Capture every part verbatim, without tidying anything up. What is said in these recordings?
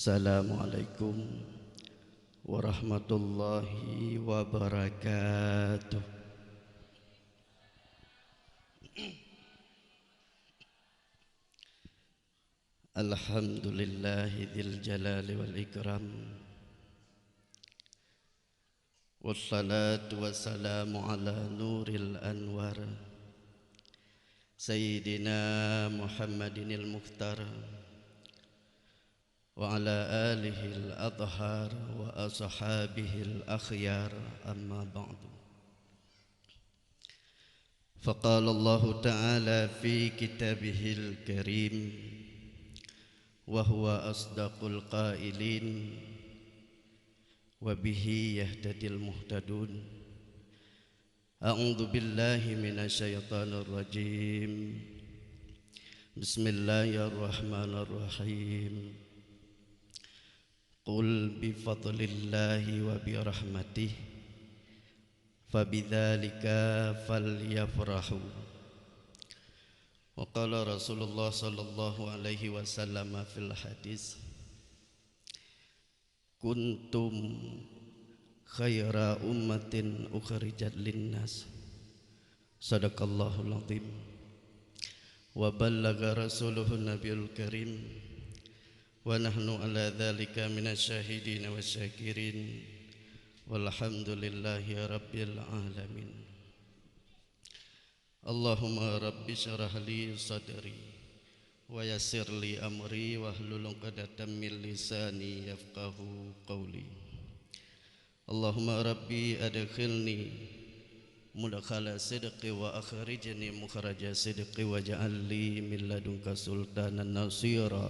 Assalamualaikum warahmatullahi wabarakatuh. Alhamdulillahi dzil jalali wal ikram. Wassalatu wassalamu ala nuril anwar, Sayyidina Muhammadinil Mukhtar, wa ala alihil athhar, wa ashabihil akhyar, amma ba'du. Faqala Allahu ta'ala fi kitabihil karim, wa huwa asdaqul qailin, wa bihi yahtadil muhtadun. A'udzu billahi minasy syaithanir rajim. Bismillahirrahmanirrahim. Qul bi fadlillahi wa bi rahmatih, fa bidzalika falyafrahu. Wa qala Rasulullah sallallahu alaihi wasallam fil hadis, "Kuntum khaira ummatin ukhrijat linnas." Sadaqallahul azim. Wa ballagha rasuluhun nabiyul karim. Wa nahnu ala dzalika minasy syahidin wasyakirin. Walhamdulillahi rabbil alamin. Allahumma rabbi syrah li sadri, wa yassir li amri, wahlul 'uqdatam min lisani yafqahu qawli. Allahumma rabbi adkhilni mudkhala sidqi wa akhrijni mukhraja sidqi waj'al li min ladunka sultanan nasira.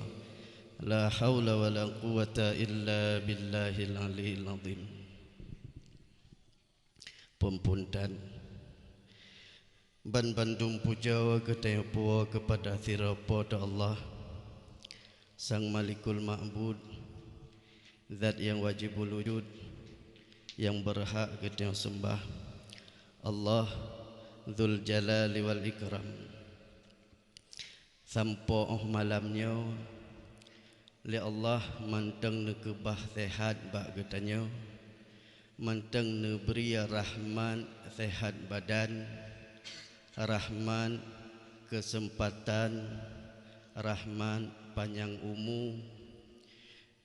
La haula wa la quwwata illa billahil aliyyil azim. Peumpuntan. Banbandum pujoe geutanyoe puwoe keupada sidroe Po teu Allah, Sang Malikul Ma'bud, Zat nyang wajibul wujud, nyang beurhak geutanyoe seumbah, Allah Dzul Jalali wal Ikram. Sampoe óh malam nyoe, lé Allah mantong neukeubah seuhat bak geutanyoe, mantong neubri rahmat seuhat badan, rahmat keuseumpatan, rahmat panyang umu,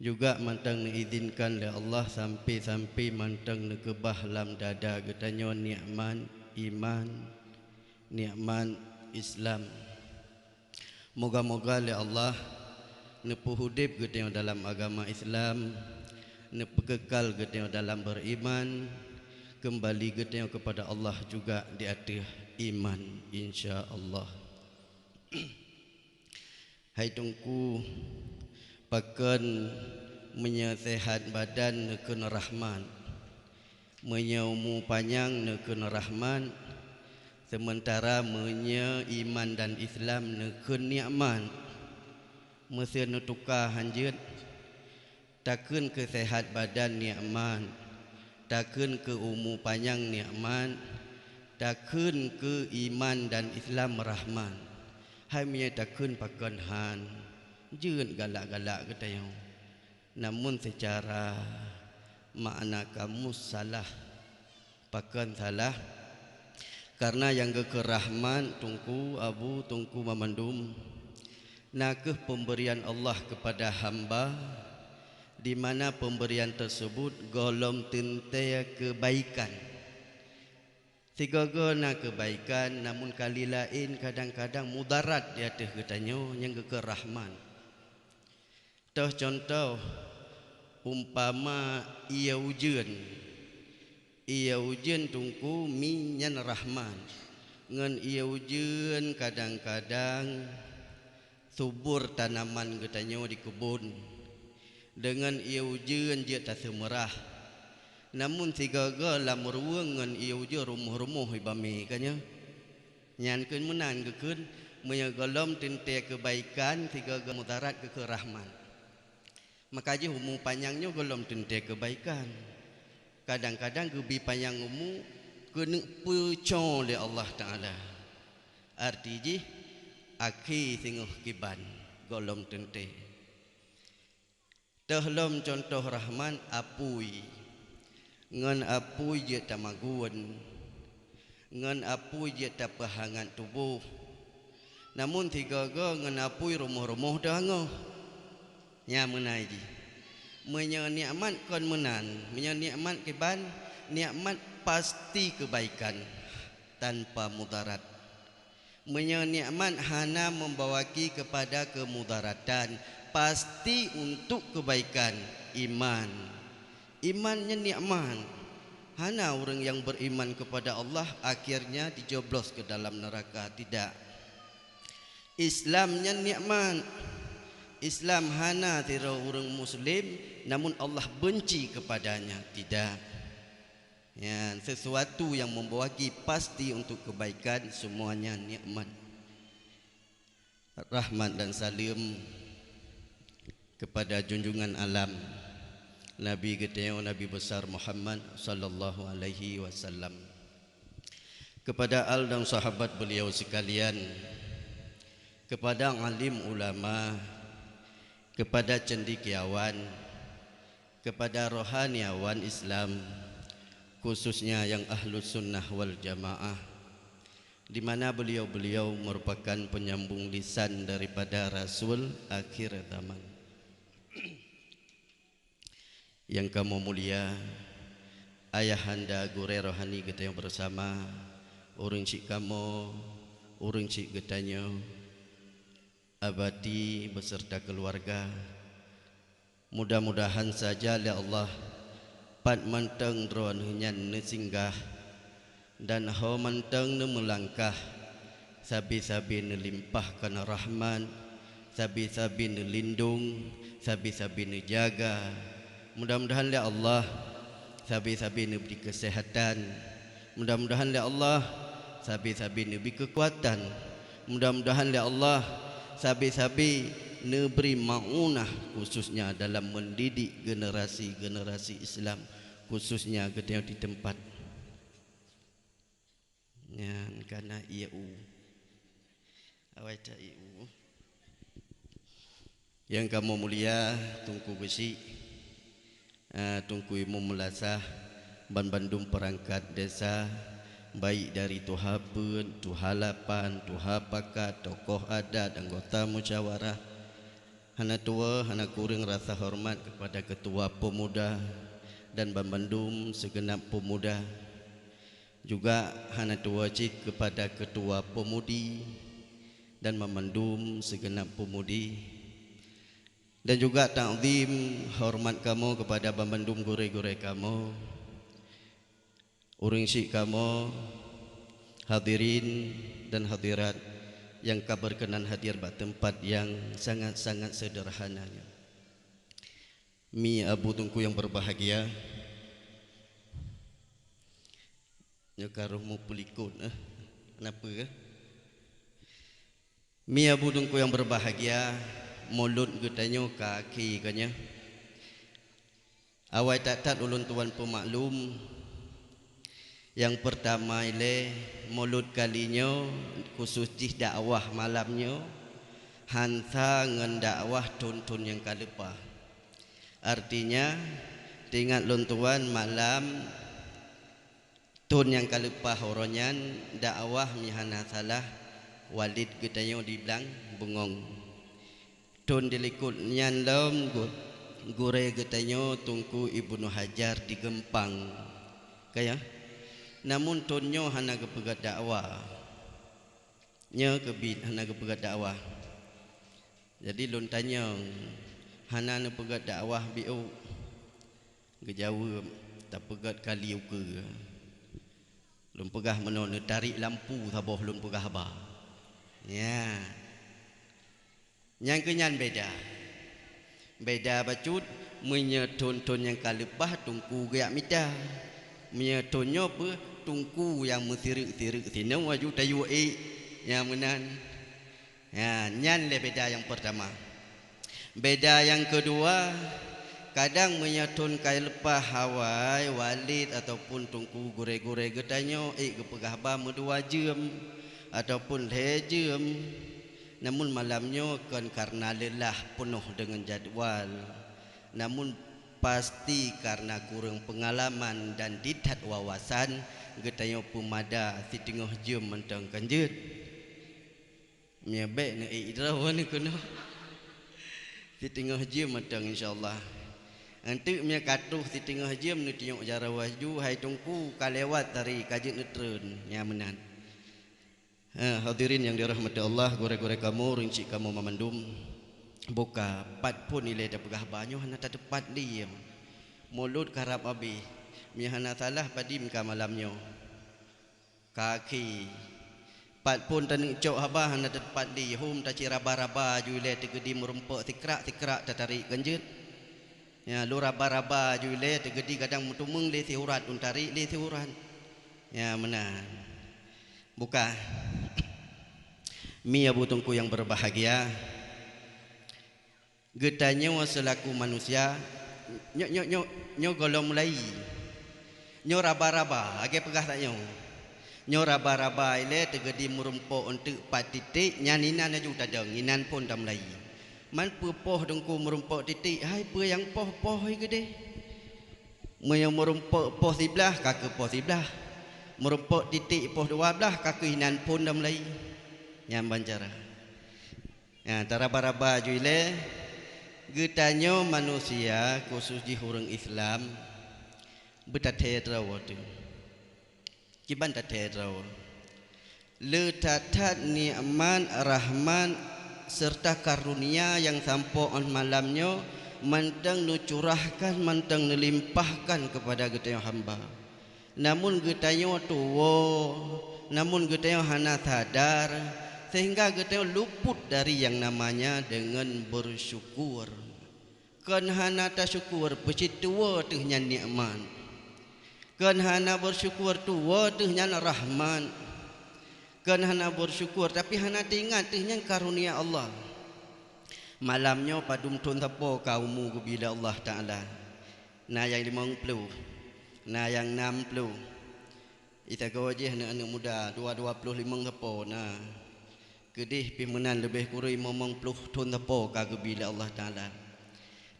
juga mantong neuizinkan lé Allah sampai-sampai mantong neukeubah lam dada geutanyoe nikmat iman, nikmat Islam. Moga-moga lé Allah neupeuhudép geutanyoe dalam agama Islam, neupeukeukai geutanyoe dalam beriman, keumbali geutanyoe keupada Allah juga di ateueh iman, insya Allah. Hai Teungku, pakon meunyoe seuhat badan neukheun rahmat, meunyoe umu panyang neukheun rahmat, seumeuntara meunyoe iman dan Islam neukheun nikmat? Meuseu neutuka hanjeuet, takheun keu seuhat badan nikmat, takheun keu umu panyang nikmat, takheun keu iman dan Islam rahmat. Hai meunyoe takheun pakon han, jeuet galak-galak geutanyoe. Namun seucara makna kamus salah. Pakon salah? Kareuna nyang geukheun rahmat, Teungku, Abu, Teungku, banmandum, na kheueh peumberian Allah keupada hamba, di mana peumberian teuseubut gohlom teuntée keubaikan. Sigoe-goe na keubaikan, namun kali laén kadang-kadang mudarat di ateueh geutanyoe nyang geukheun rahmat. Toh cuntoh, umpama ié ujeuen. Ié ujeuen, Teungku, mi nyan rahmat. Ngon ié ujeuen kadang-kadang subur tanaman geutanyoe di keubon. Deungon ié ujeuen jeuet taseumeurah. Namun sigoe-goe lam ruweueng ngon ié ujeuen rumoh-rumoh ibame ka nyoe. Nyan keuh meunan geukheun, meunyoe gohlom teuntée keubaikan, sigoe-goe mudarat geukheun rahmat. Maka jih umu panyang nyoe gohlom teuntée keubaikan. Kadang-kadang geubi panyang umu keuneuk peucue lé Allah Taala. Arti jih, akhé singoh kiban gohlom teuntée. Teuh lom cuntoh rahmat apui. Ngon apui jeuet tamagun, ngon apui jeuet tapeuhangat tuboh. Namun sigoe-goe ngon apui rumoh-rumoh teuh angoh. Nyan meunan jih. Meunyoe nikmat kon meunan, meunyoe nikmat kiban, nikmat pasti keubaikan tanpa mudarat. Meunyoe nikmat hana membawaki kepada kemudaratan, pasti untuk kebaikan, iman. Iman nyan nikmat. Hana ureuëng nyang beriman kepada Allah akhirnya dijoblos ke dalam neraka, tidak. Islam nyan nikmat. Islam hana sidroe ureuëng muslim, namun Allah benci kepadanya, tidak. Ya, sesuatu yang membawaki pasti untuk kebaikan, semuanya nikmat. Rahmat dan salam kepada junjungan alam, Nabi geutanyoe, Nabi besar Muhammad sallallahu alaihi wasallam. Kepada al dan sahabat beliau sekalian, kepada alim ulama, kepada cendekiawan, kepada rohaniawan Islam, khususnya yang Ahlus Sunnah wal Jamaah, di mana beliau-beliau merupakan penyambung lisan daripada Rasul akhir zaman. Yang kamoe mulia, ayahanda gurée rohani geutanyoe bersama, ureuëng syik kamoe, ureuëng syik geutanyoe, Abati beserta keluarga. Mudah-mudahan saja lé Allah pat mantong droeneuh nyan neusinggah dan ho mantong neumeulangkah, sabe-sabe neulimpahkan rahmat, sabe-sabe neulindong, sabe-sabe neujaga. Mudah-mudahan lé Allah sabe-sabe neubri keuseuhatan. Mudah-mudahan lé Allah sabe-sabe neubri keukuatan. Mudah-mudahan lé Allah sabe-sabe neubri maunah, khususnya dalam mendidik generasi-generasi Islam, khususnya geutanyoe di teumpat nyan kana ié u. Awai ta ié u. Yang kamoe mulia, Teungku Geuchik, eh, Teungku Imum Meulasah, banbandum peurangkat desa, baik dari tuha peuet, tuha lapan, tuha pakat, tokoh adat, anggota musyawarah, hana tuwoe, hana kureueng rasa hormat kepada Ketua Pemuda dan banbandum segenap pemuda. Juga hana tuwoe cit kepada Ketua Pemudi dan banmandum segenap pemudi, dan juga takzim hormat kamoe kepada banmandum gurée-gurée kamoe, ureuëng syik kamoe, hadirin dan hadirat nyang ka berkenan hadir bak teumpat nyang sangat-sangat sederhana nyoe. Mi abu teungku nyang berbahagia, nyoe ka roh mupeulikot, eh, kenapa, eh? Mi abu teungku nyang berbahagia, mulod geutanyoe ka akhé ka nyoe. Awai that-that ulôn tuan peumaklum, nyang peurtama ilée, mulod kali nyoe khusus jih dakwah malam nyoe, hansa ngon dakwah thon-thon nyang ka leupah. Artinya, teuingat lôn tuan malam thon nyang ka leupah uroe nyan dakwah meuhana salah Walid geutanyoe di Blang Bungong. Thon dilikot nyan lom gu-, gurée geutanyoe Teungku Ibnu Hajar di Geumpang. Ka ya? Namun thon nyoe hana geupeugét dakwah. Nyoe keubiet hana geupeugét dakwah. Jadi lôn tanyong, hana neupeugét dakwah biôk? Geujaweueb, tapeugét kali ukeue. Lôn peugah meunoe, neutarek lampu saboh lôn peugah haba. Ya. Nyang keu nyan beda. Beda bacut, meunyoe thon-thon nyang ka leupah teungku geujak mita. Meunyoe thon nyoe peue, teungku nyang meusireuk-sireuk sinoe aju tayue ék. Nyang meunan. Ya, nyan lé beda nyang peurtama. Beda nyang keudua, kadang meunyoe thon ka leupah awai, Walid ataupun teungku gurée-gurée geutanyoe ék geupeugah haba meudua jeuem ataupun lhée jeuem. Namun malam nyoe kon kareuna leulah peunoh deungon jadwal, Namun pasti karena kureueng peungalaman dan dithat wawasan, geutanyoe peumada siteungoh jeuem mantong kan jeuet. Meunyoe bèk neuék droe keunoe. Siteungoh jeuem mantong insya Allah. Eunteuk meunyoe ka troh siteungoh jeuem neutunyok jaroe laju, hai Teungku ka lewat tari ka jeuet neutreun, nyan meunan. Eh, hadirin nyang dirahmati Allah, gurèe-gurèe kamoe, rincik kamoe mamandum. Buka, pat phon ilèe tapeugah haba nyoe hana tateupat lé. Mulôt karab abéh. Meunyoe hana salah padum ka malam nyoe. Ka akhé. Pat phon taneuk cok haba hana tateupat lé. Hom taciraba-raba ju ilèe teugeudi meurumpok sikrak-sikrak tatarek kan jeuet. Nyan, lôn raba-raba ju ilèe teugeudi kadang meuteumèe lé siurat, lôn tarek lé siurat. Nyan meunan. Buka. Mi Abu Teungku nyang berbahagia, geutanyoe seulaku manusia, nyoe, nyoe, nyoe, nyoe gohlom mulai. Nyoe raba-raba, lagèe peugah tanyoe. Nyoe raba-raba ilèe teugeudi meurumpok eunteuk pat titik, nyan inan laju tadong, inan phon tamulai. Man peue poh Teungku meurumpok titik, hai peue nyang poh-poh hai geudeh. Meunyoe meurumpok poh siblaih, ka keuh poh siblaih. Meurumpok titik poh dua blaih, ka keuh inan phon tamulai. Nyan ban cara. Nyan, taraba-raba ju ilèe, geutanyoe manusia, khusos jih ureueng Islam, beutathèe droe teuh. Kiban tathèe droe. Le that-that nikmat, rahmat, serta karunia nyang sampoe 'oh malam nyoe mantong neucurahkan, mantong neulimpahkan keupada geutanyoe hamba. Namun geutanyoe tuwoe, namun geutanyoe hana sadar, sehingga geutanyoe luput dari yang namanya dengan bersyukur. Kon hana tasyukur, peucit tuwoe teuh nyan nikmat. Kon hana bersyukur, tuwoe teuh nyan rahmat. Kon hana bersyukur, tapi hana teuingat teuh nyan karunia Allah. Malam nyoe padum thon sapo ka umu geubi lé Allah Taala. Na nyang limong ploh, na nyang nam ploh. Isagoe jih aneuëk-aneuëk muda, dua, dua ploh limong sapo na. Keudeh pih meunan leubeh kureueng limong ploh thon sapo ka geubi lé Allah Taala.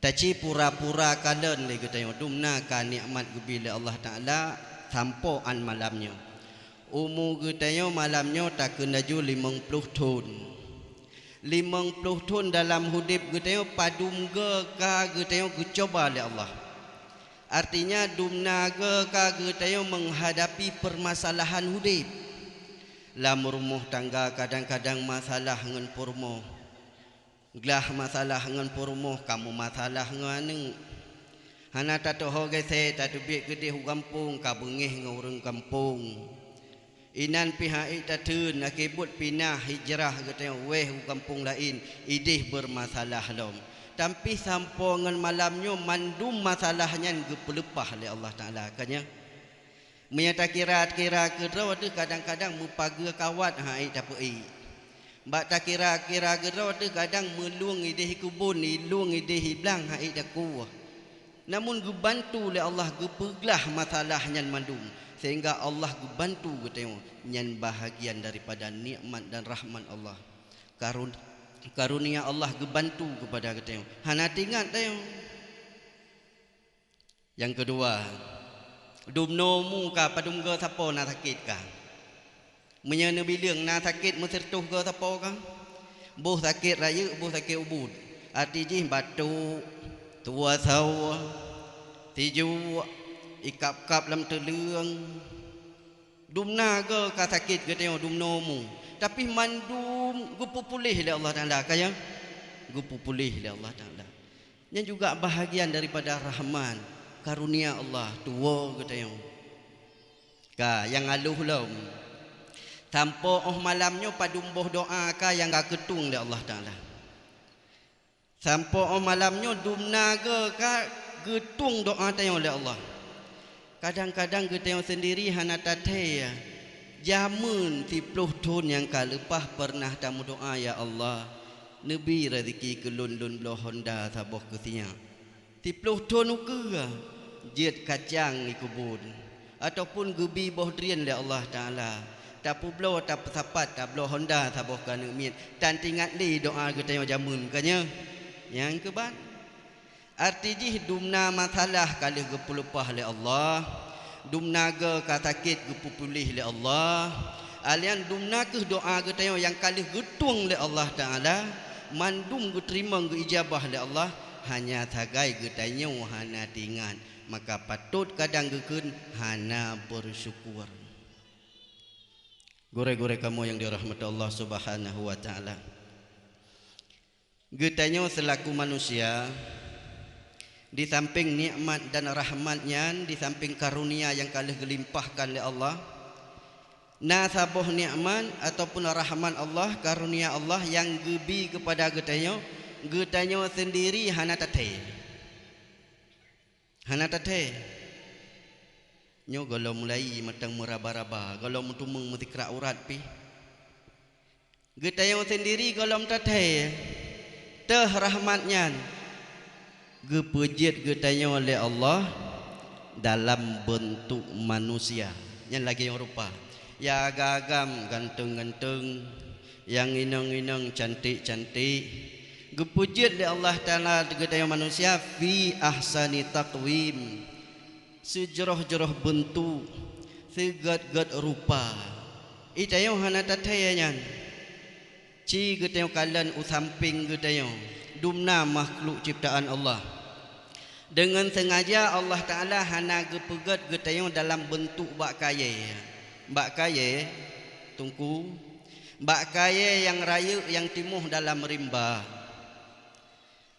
Taci pura-pura kalon lé geutanyoe dumna ka nikmat geubi lé Allah Taala sampoe 'an malam nyoe. Umu geutanyoe malam nyoe takheun laju limong ploh thon. Limong ploh thon dalam udeb geutanyoe padum goe ka geutanyoe geucuba lé Allah. Artinya, dumna goe ka geutanyoe meuhadapi peumasalahan udeb. Lam rumoh tangga kadang-kadang masalah ngon peurumoh. Glah masalah ngon peurumoh, ka meumasalah ngon aneuëk. Hana tateuho geusie tateubiet keudeh u gampông, ka beungéh ngon ureuëng gampông. Inan pih han ék tatheun, akhé buet pinah hijrah geutanyoe wéh u gampông laén, ideh beureumasalah lom. Tapi sampoe ngon malam nyoe mandum masalah nyan geupeuleupah lé Allah Taala. Ka nyan, meunyoe takira-kira keudroe teuh kadang-kadang meupageue kawat han ék tapeuék. Bak takira-kira keudroe teuh kadang meulueng ideh keubon, ilueng ideh iblang han ék takueh. Namun geubantu lé Allah geupeuglah masalah nyan mandum, sehingga Allah geubantu geutanyoe. Nyan bahagian daripada nikmat dan rahmat Allah. Karun-, karunia Allah geubantu keupada geutanyoe. Hana teuingat tanyoe. Nyang keudua, dumnoe mu ka padum goe sapo na sakét ka. Meunyoe neubileueng na sakét meusireutôh goe sapo ka, boh sakét rayeuk, boh sakét ubit. Arti jih batuk, tuwoe sawoe, tijuek, ikab-kab lam teuleueng. Dumna goe ka sakét geutanyoe dumnoe mu, tapi mandum geupeupuléh lé Allah Taala, ka nyan? Geupeupuléh lé Allah Taala. Nyan juga bahagian daripada rahmat, karunia Allah, tuwoe geutanyoe. Ka, nyang aloh lom. Sampoe 'oh malam nyoe padum boh doa ka nyang ka geutueng lé Allah Taala. Sampoe 'oh malam nyoe dumna goe ka geutueng doa tanyoe lé Allah. Kadang-kadang geutanyoe seundiri hana tathèe, jameun siploh thon nyang ka leupah peureunah tameudoa, "Ya Allah, neubi raseuki keu lôn, lôn bloe honda saboh keu sinyak." Siploh thon ukeue, jeuet kacang ikeubon, ataupun geubi boh drien lé Allah Taala. Tapeubloe, tapeusapat, tabloe honda saboh keu aneuëk miet, tan teuingat lé doa geutanyoe jameun, ka nyan? Nyang keuban. Arti jih dumna masalah ka lheueh geupeuleupah lé Allah, dumna goe ka sakét geupeupuléh lé Allah, alian dumna kheueh doa geutanyoe nyang ka lheueh geutueng lé Allah Taala, mandum geuteurimong geuijabah lé Allah, hanya sagai geutanyoe hana teuingat, maka patot kadang geukheun hana beusyukur. Gurée-gurée kamoe nyang dirahmati Allah Subhanahu wa Taala. Geutanyoe seulaku manusia, di sampéng nikmat dan rahmat nyan, di sampéng karunia nyang ka lheueh geulimpahkan lé Allah, na saboh nikmat ataupun rahmat Allah, karunia Allah nyang geubi keupada geutanyoe, geutanyoe seundiri hana tathée. Hana tathée. Nyoe gohlom mulai mantong meuraba-raba, gohlom meutumeung meusikrak urat pih. Geutanyoe seundiri gohlom tathée, teuh rahmat nyan geupeujeuet geutanyoe lé Allah dalam beuntuk manusia. Nyan lagée nyang rupa, nyang agam-agam, ganteng-ganteng, nyang inong-inong, cantik-cantik, geupeujeuet lé Allah Taala geutanyoe manusia fi ahsani taqwim, seujroh-jroh beuntuk, seugét-gét rupa. Geutanyoe hana tathée nyan. Ci geutanyoe kalon u sampéng geutanyoe, dumna makhluk ciptaan Allah. Deungon seungaja Allah Taala hana geupeugét geutanyoe dalam beuntuk bak kayée. Bak kayée, Teungku, bak kayée nyang rayeuk nyang timoh dalam rimba.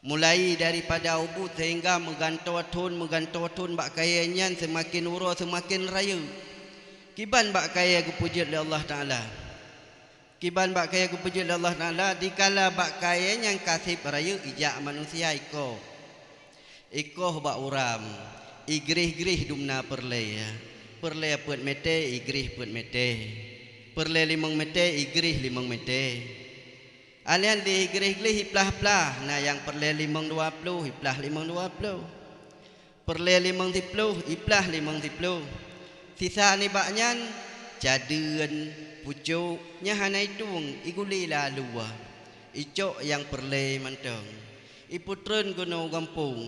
Mulai daripada ubit seuhingga meugantoe thon, meugantoe thon bak kayée nyan seumaken uroe seumaken rayeuk. Kiban bak kayée geupeujeuet lé Allah Taala. Kiban bak kayée geupeujeuet lé Allah Taala, dikala bak kayée nyan ka seb rayeuk, ijak manusia ikoh. Ikoh bak uram, igrih-grih dumna peureulée. Peureulée peuet meuté, igrih peuet meuté. Peureulée limong meuté, igrih limong meuté. Alian di igrih-grih iplah-plah, na nyang peureulée limong dua ploh, iplah limong dua ploh. Peureulée limong siploh, iplah limong siploh. Sisa nibak nyan, cadeuen, pucok, nyang hana itueng, iguli lalu, icok nyang peureulée mantong. Ipeutreun keunoe u gampông,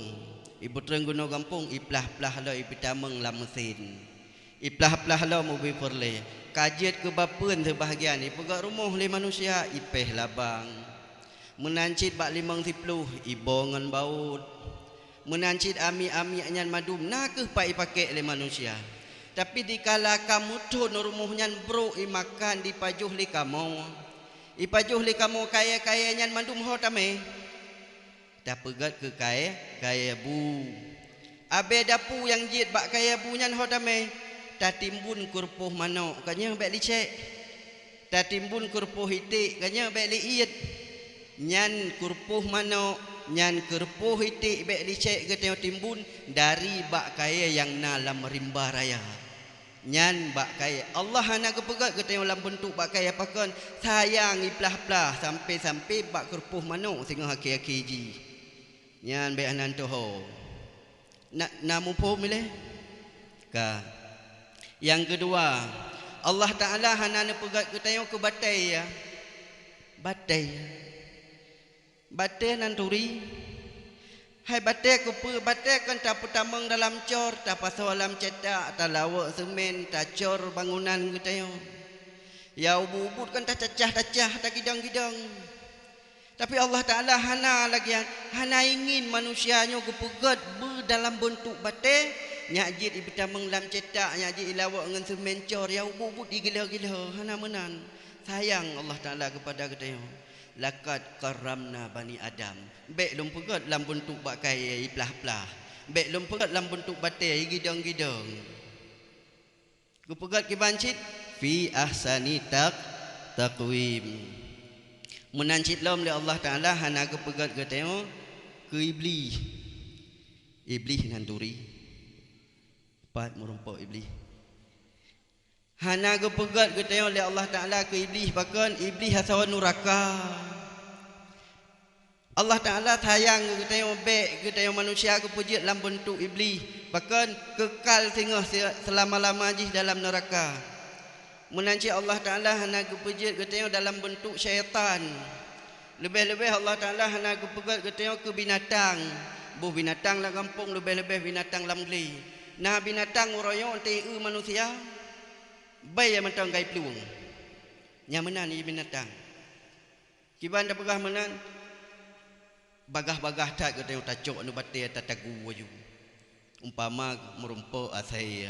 ipeutreun keunoe u gampông, iplah-plah lom ipeutamong lam meusen. Iplah-plah lom ubé peureulée, ka jeuet keu bapeuen seubahgian, ipeugét rumoh lé manusia, ipéh labang. Meunan cit bak limong siploh, iboh ngon baôt. Meunan cit amiek-amiek nyan mandum na kheueh pat ipakék lé manusia. Tapi dikala ka meuthon rumoh nyan brok imakan, ipajoh lé kamoe. Ipajoh lé kamoe kayée-kayée nyan mandum ho tamé. Tapeugét keu kayée, kayée bu. Abée dapu nyang jeuet bak kayée bu nyan ho tamé, tatimbun keureupôh manok, ka nyoe bék licék. Tatimbun keureupôh iték, ka nyoe bék liiet. Nyan keureupôh manok, nyan keureupôh iték bék licék geutanyoe timbun dari bak kayée nyang na lam rimba raya. Nyan bak kayée. Allah hana geupeugét geutanyoe lam beuntuk bak kayée pakon, sayang iplah-plah sampoe-sampoe bak keureupôh manok singoh akhé-akhé jih. Nyan bék hana teuho. Na, na muphom ilée? Ka. Nyang keudua, Allah Taala hana neupeugét geutanyoe keu batée, ya. Batée. Batée nan turi. Hai batée keupeue? Batée kon tapeutamong dalam cor, tapasoe lam cetak, talawok seumén, tacor bangunan geutanyoe. Ya ubit-ubit kon tacacah-tacah, tagidong-gidong. Tapi Allah Taala hana lagée nyan, hana ingin manusia nyoe geupeugét beu dalam beuntuk batée, nyak jeuet ipeutamong lam cetak, nyak jeuet ilawok ngon seumén cor, ya ubit-ubit igiloe-giloe, hana meunan. Sayang Allah Taala keupada geutanyoe. "Laqad karramna bani Adam." Bék lôn peugét lam beuntuk bak kayée iplah-plah. Bék lôn peugét lam beuntuk batée igidong-gidong. Geupeugét kiban cit, "Fi ahsani taq-, taqwim." Meunan cit lom lé Allah Taala hana geupeugét geutanyoe keu Iblih. Iblih nan turi. Pat meurumpok Iblih. Hana geupeugét geutanyoe lé Allah Taala keu Iblih pakon, Iblih asoe nuraka. Allah Taala sayang keu geutanyoe, bék geutanyoe manusia geupeujeuet lam beuntuk Iblih, pakon, keukal singoh se-, seulama-lama jih dalam nuraka. Meunan cit Allah Taala hana geupeujeuet geutanyoe dalam beuntuk syaitan. Leubeh-leubeh Allah Taala hana geupeugét geutanyoe keu binatang. Boh binatang lam gampông, leubeh-leubeh binatang lam glé. Na binatang uroe nyoe teu-eu manusia, bai mantong gai plueng. Nyang meunan ie binatang. Kiban tapeugah meunan, bagah-bagah that geutanyoe tacok nibak batée tatagu aju. Umpama meurumpok asée.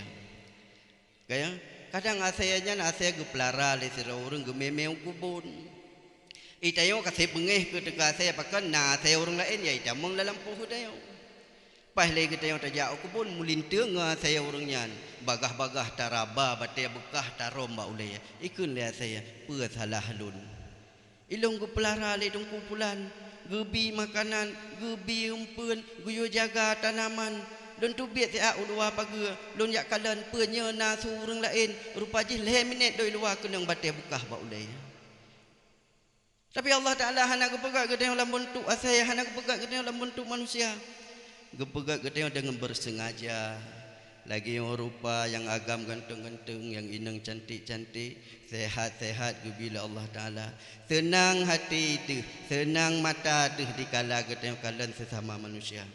Kaya, kadang asée nyan asée geupeulara lé sidroe ureuëng geumé-mé u keubon. Itanyoe ka sép beungéh keu teuka asée pakon na asée ureuëng laén ya itamong lam lampôh geutanyoe. Paih lé geutanyoe tajak u keubon meulinteue ngon asée ureuëng nyan, bagah-bagah taraba batée beukah tarôm bak ulée. Ikheun lé asée, "Peue salah lôn?" Ilôn geupeulara lé Teungku Pulan, geubi makanan, geubi eumpeuen, geuyue jaga tanaman. Lôn teubiet siat u luwa pageue, lôn jak kalon peue nyoe na su ureuëng laén, rupa jih lhée minét doi luwa keunong batée beukah bak ulée. Tapi Allah Taala hana geupeugét geutanyoe lam beuntuk asée, hana geupeugét geutanyoe lam beuntuk manusia. Geupeugét geutanyoe deungon beureuseunaja. Lagée nyoe rupa nyang agam ganteng-ganteng, nyang inong cantik-cantik, sehat-sehat geubi lé Allah Taala. Seunang hati teuh, seunang mata teuh dikala geutanyoe kalon seusama manusia.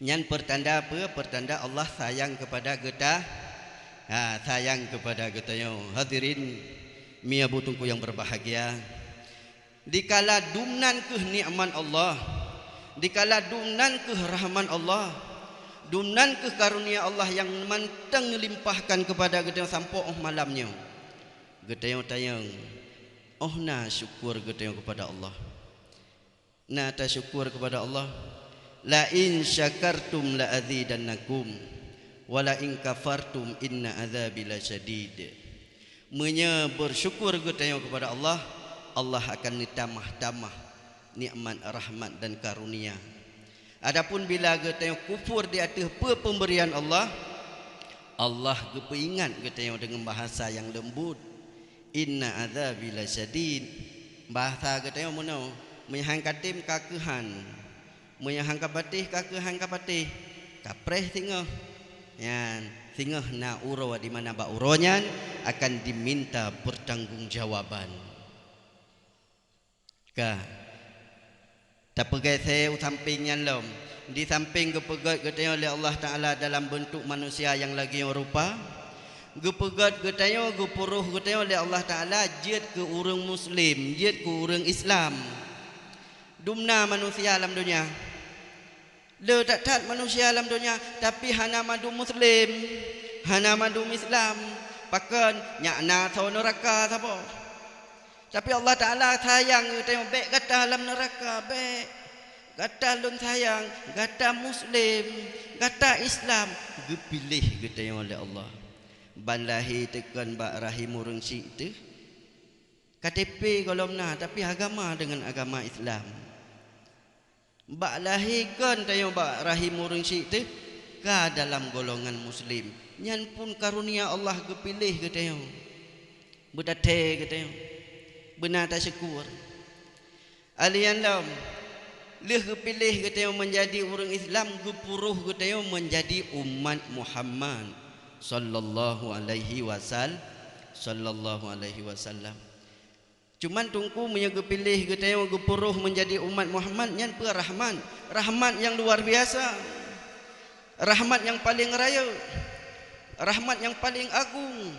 Nyan peurtanda peue? Peurtanda Allah sayang keupada geuta-, ha, sayang keupada geutanyoe. Hadirin, mi abu teungku nyang beubahgia. Dikala dumnan kheueh nikmat Allah, dikala dumnan kheueh rahmat Allah, dumnan kheueh karunia Allah nyang mantong neulimpahkan keupada geutanyoe sampoe óh malam nyoe, geutanyoe tanyong, óh na syukur geutanyoe keupada Allah? Na tasyukur keupada Allah? "La in syakartum la azidannakum, wa la in kafartum inna azabi lasyadid." Meunyoe beusyukur geutanyoe keupada Allah, Allah akan neutamah-tamah nikmat, rahmat dan karunia. Adapun bila geutanyoe kufur di ateueh peue peumbrian Allah, Allah geupeuingat geutanyoe deungon bahasa nyang leumbut, "Inna azabi lasyadid." Bahasa geutanyoe meunoe, meunyoe han katem ka keuhan, meunyoe han kapatéh ka keuhan kapatéh, kapreh singoh. Nyan, singoh na uroe di mana bak uroe nyan akan diminta peurtanggongjawaban. Ka. Tapeugét se u sampéng nyan lom. Di sampéng geupeugét geutanyoe lé Allah Taala dalam beuntuk manusia nyang lagée nyoe rupa, geupeugét geutanyoe, geupuroh geutanyoe lé Allah Taala jeuet keu ureuëng muslim, jeuet keu ureuëng Islam. Dumna manusia lam donya. Le that-that manusia lam donya, tapi hana mandum muslim, hana mandum Islam. Pakon? Nyak na tho neuraka saboh. Tapi Allah Taala sayang geutanyoe, bék gata lam neuraka, bék. Gata lôn sayang, gata muslim, gata Islam, geupiléh geutanyoe lé Allah. Ban lahé teukon bak rahim ureuëng syiek teuh. K T P gohlom na, tapi agama deungon agama Islam. Bak lahé kon tanyoe bak rahim ureuëng syiek teuh ka dalam golongan muslim. Nyan pun karunia Allah geupiléh geutanyoe. Beutathée geutanyoe. Beuna tasyukur. Alian lom, lheueh geupiléh geutanyoe meunjadi ureuëng Islam, geupuroh geutanyoe meunjadi umat Muhammad sallallahu alaihi wasal-, sallallahu alaihi wasallam. Cuman Teungku, meunyoe geupiléh geutanyoe geupuroh meunjadi umat Muhammad, nyan peue rahmat. Rahmat nyang luar biasa. Rahmat nyang paleng rayeuk. Rahmat nyang paleng agung.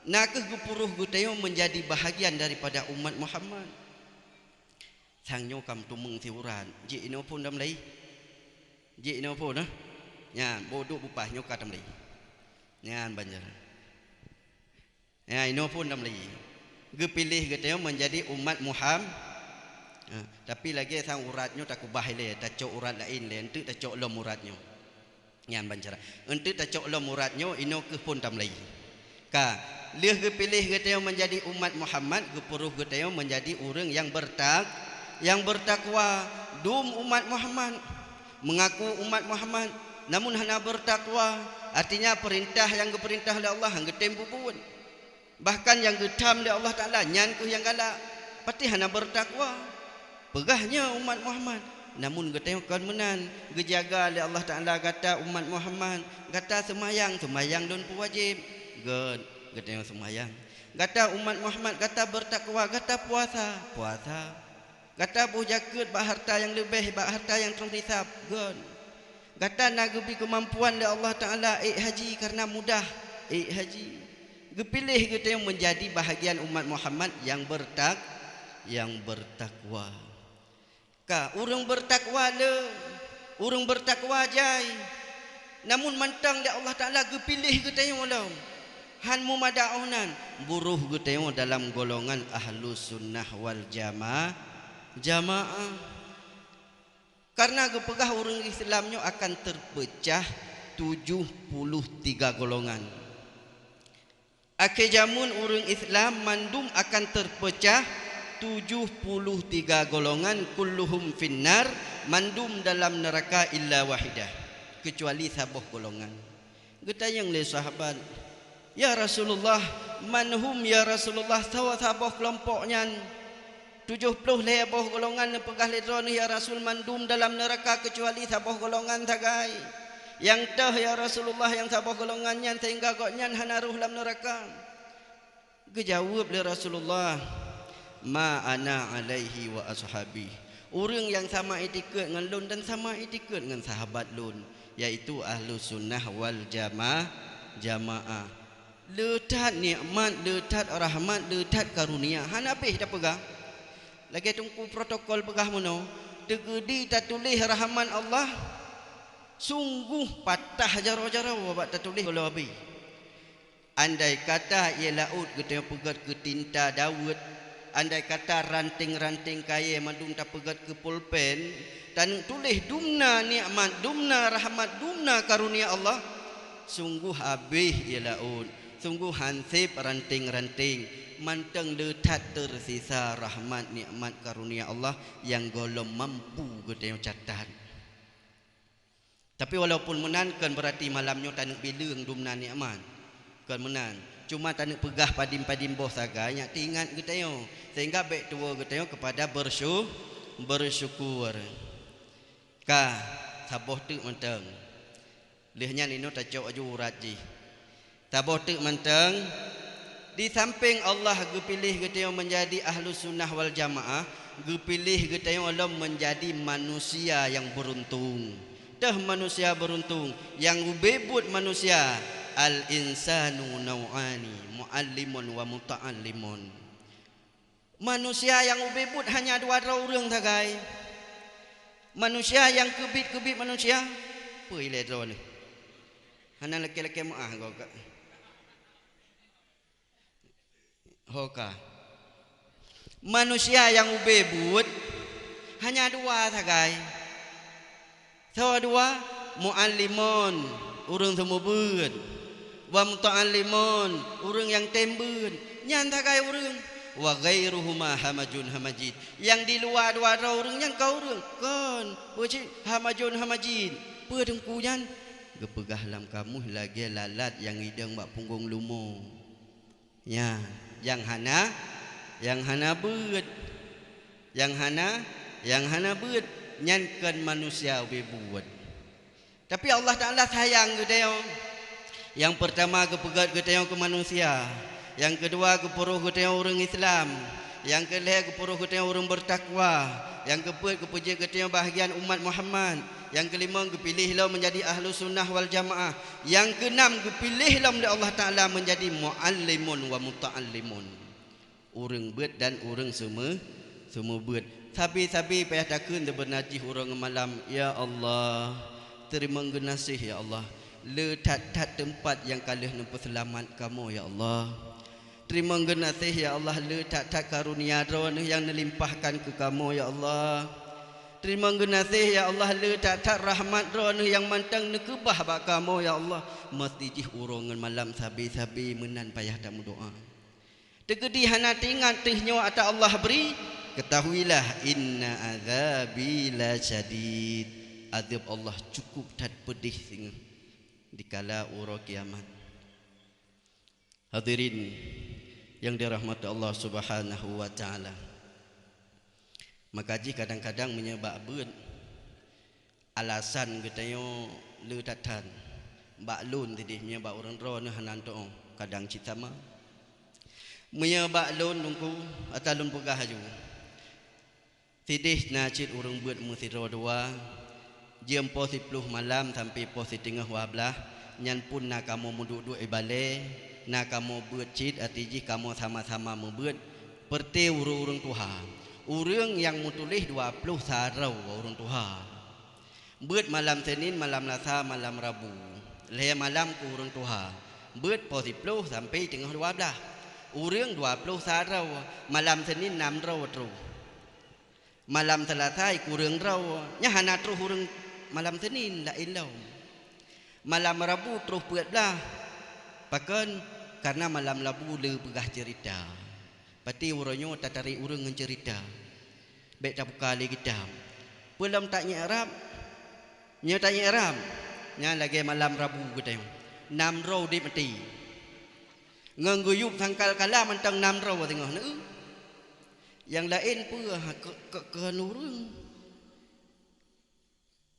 Na kheueh geupuroh geutanyoe meunjadi bahagian daripada umat Muhammad. Sang nyoe ka meuteumèe siurat, jeuet inoe phôn lam laie. Jeuet inoe phôn, eh. Nyan, boh duek bupah nyoe ka tam laie. Nyan banjar. Ya, inoe phôn lam laie. Geupiléh geutanyoe meunjadi umat Muham-, ha, tapi lagèe sang urat nyoe takubah ilèe, tacok urat laén lé, eunteuk tacok lom urat nyoe. Nyan ban cara. Eunteuk tacok lom urat nyoe, inoe kheueh phôn tam laie. Ka, lheueh geupiléh geutanyoe meunjadi umat Muhammad, geupuruh geutanyoe meunjadi ureuëng nyang beurtak-, nyang beurtakwa, dum umat Muhammad. Meungaku umat Muhammad, namun hana beurtakwa, artinya peurintah nyang geupeurintah lé Allah han geutem peubuet. Bahkan nyang geutham lé Allah Taala nyan kheueh nyang galak, patéh hana beurtakwa. Peugah nyoe umat Muhammad, namun geutanyoe kon meunan, geujaga lé Allah Taala gata umat Muhammad, gata seumayang, seumayang lôn peuwajéb. Gét, geutanyoe seumayang. Gata umat Muhammad, gata beurtakwa, gata puasa, puasa. Gata boh jakeuet bak harta nyang leubeh bak harta nyang troh nisab, gon. Gata na geubri keumampuan lé Allah Taala ék haji kareuna mudah ék haji. Geupiléh geutanyoe meunjadi bahagian umat Muhammad nyang beurtak-, nyang beurtakwa. Ka, ureuëng beurtakwa le, ureuëng beurtakwa jai. Namun mantong lé Allah Taala geupiléh geutanyoe lom. Han mumada óh nan, buroh geutanyoe dalam golongan Ahlus Sunnah wal Jama-, Jamaah. Kareuna geupeugah ureuëng Islam nyoe akan teupeucah tujoh puluh tiga golongan. Akhé jameun ureuëng Islam mandum akan teupeucah tujoh puluh tiga golongan, kulluhum finnar, mandum dalam neuraka illa wahidah, keucuali saboh golongan. Geutanyong lé sahabat, "Ya Rasulullah, man hum ya Rasulullah, soe saboh keulompok nyan?" "Tujoh ploh lhée boh golongan neupeugah lé Droeneueh, ya Rasul, mandum dalam neuraka keucuali saboh golongan sagai. Nyang toh, ya Rasulullah, nyang saboh golongan nyan sehingga gobnyan hana rhoh lam neuraka?" Geujaweueb lé Rasulullah, "Ma ana alaihi wa ashabi." Ureuëng nyang sama itikeuet ngon lôn dan sama itikeuet ngon sahabat lôn, yaitu Ahlus Sunnah wal Jama-, Jamaah. Le that nikmat, le that rahmat, le that karunia, hana habéh tapeugah. Lagée teungku protokol peugah meunoe, teugeudi tatuléh rahmat Allah, sungguh patah jaroe-jaroe bak tatuléh gohlom abéh. Andai kata ié laôt geutanyoe peugét keu tinta daweuet, andai kata ranténg-ranténg kayée mandum tapeugét keu pulpen, taneuk tuléh dumna nikmat, dumna rahmat, dumna karunia Allah, sungguh habéh ié laôt, sungguh hanseb ranténg-ranténg, mantong le that teusisa rahmat nikmat karunia Allah nyang gohlom mampu geutanyoe catat. Tapi walaupun meunan, kon beurati malam nyoe taneuk bileueng dumna nikmat. Kon meunan. Cuma taneuk peugah padum-padum boh sagai nyang teuingat geutanyoe, sehingga bék tuwoe geutanyoe keupada bersyu-, bersyukur. Ka, saboh teuk mantong. Lheueh nyan inoe tacok aju urat jih. Saboh teuk mantong, di sampéng Allah geupiléh geutanyoe meunjadi Ahlus Sunnah wal Jamaah, geupiléh geutanyoe lom meunjadi manusia nyang beuruntung. Teuh manusia beuruntung, nyang ubé buet manusia, "Al-insanu nau'ani, mu'allimun wa muta'allimun." Manusia nyang ubé buet hanya dua droe ureuëng sagai. Manusia nyang keubiet-keubiet manusia, peue ilée droeneueh? Hana lakée-lakée meuáh goe ka. Ho ka. Manusia nyang ubé buet hanya dua sagai. Soe dua? Mu'allimun, ureuëng seumeubeuet. Wa muta'allimun, ureuëng nyang tem beuet. Nyan sagai ureuëng. Wa ghairuhuma hamajun hamajid. Nyang di luwa dua droe ureuëng nyan ka ureuëng. Kon, peue cit hamajun hamajid. Peue teungku nyan? Geupeugah lam kamus lagée lalat nyang idong bak punggong lumo. Nyan, nyang hana, nyang hana beuet. Nyang hana, nyang hana beuet, nyan kon manusia ubé buet. Tapi Allah Taala sayang geutanyoe. Nyang peurtama geupeugét geutanyoe keu manusia. Nyang keudua geupuroh geutanyoe ureuëng Islam. Nyang keulhée geupuroh geutanyoe ureuëng beurtakwa. Nyang keupeuet geupeujeuet geutanyoe bahagian umat Muhammad. Nyang keulimong geupiléh lom meunjadi Ahlus Sunnah wal Jamaah. Nyang keunam geupiléh lom lé Allah Taala meunjadi mu'allimun wa muta'allimun. Ureuëng beuet dan ureuëng seumeu-, seumeubeuet. Sabe-sabe payah takheun seubeuna jih uroe ngon malam, "Ya Allah, teurimong geunaséh ya Allah, le that-that teumpat nyang ka lheueh neupeuseulamat kamoe ya Allah." Teurimong geunaséh, ya Allah, le that-that karunia Droeneueh nyang neulimpahkan keu kamoe, ya Allah. Teurimong geunaséh, ya Allah, le that-that rahmat Droeneueh nyang mantong neukeubah bak kamoe, ya Allah. Meuseuti jih uroe ngon malam sabe-sabe meunan payah tameudoá. Teugeudi hana teuingat teuh nyoe ata Allah bri, ketahuilah, inna azabi lasyadid. Azab Allah cukup that peudeh singoh dikala uroe kiamat. Hadirin yang dirahmati Allah Subhanahu wa Ta'ala. Maka jih kadang-kadang meunyoe bak beuet, alasan geutanyoe le that-that. Bak lôn sideh, meunyoe bak ureuëng droeneueh hana teuôt, kadang cit sama. Meunyoe bak lôn, Teungku, ata lôn peugah aju. Sideh na cit ureuëng beuet meusidroe dua, jeuem poh siploh malam sampoe poh siteungoh dua blaih, nyan pun na kamoe meuduek-duek ibalée, na kamoe beuet cit, até jih kamoe sama-sama meubeuet, peureuté ureuëng-ureuëng tuha. Ureuëng nyang meutuléh dua ploh sa droe ureuëng tuha. Beuet malam Senin, malam Lasa, malam Rabu. Lhée malam keu ureuëng tuha. Beuet poh siploh sampoe teungoh dua blaih. Ureuëng dua ploh sa droe, malam Senin nam droe troh. Malam Seulasa kureueng droe, nyan hana troh ureuëng malam Senin laén lom. Malam Rabu troh peuet blaih. Pakon? Kareuna malam Rabu le peugah ceurita. Pati uroe nyoe tatarek ureuëng ngon ceurita. Bék tabuka lé kitab. Peue lom tanyek rab? Nyoe tanyek rab. Nyan lagée malam Rabu geutanyoe. Nam droe udeb maté. Ngon geuyub sangkal kala mantong nam droe teungoh neu. Nyang laén peue ha, keu, keu, keu ureuëng.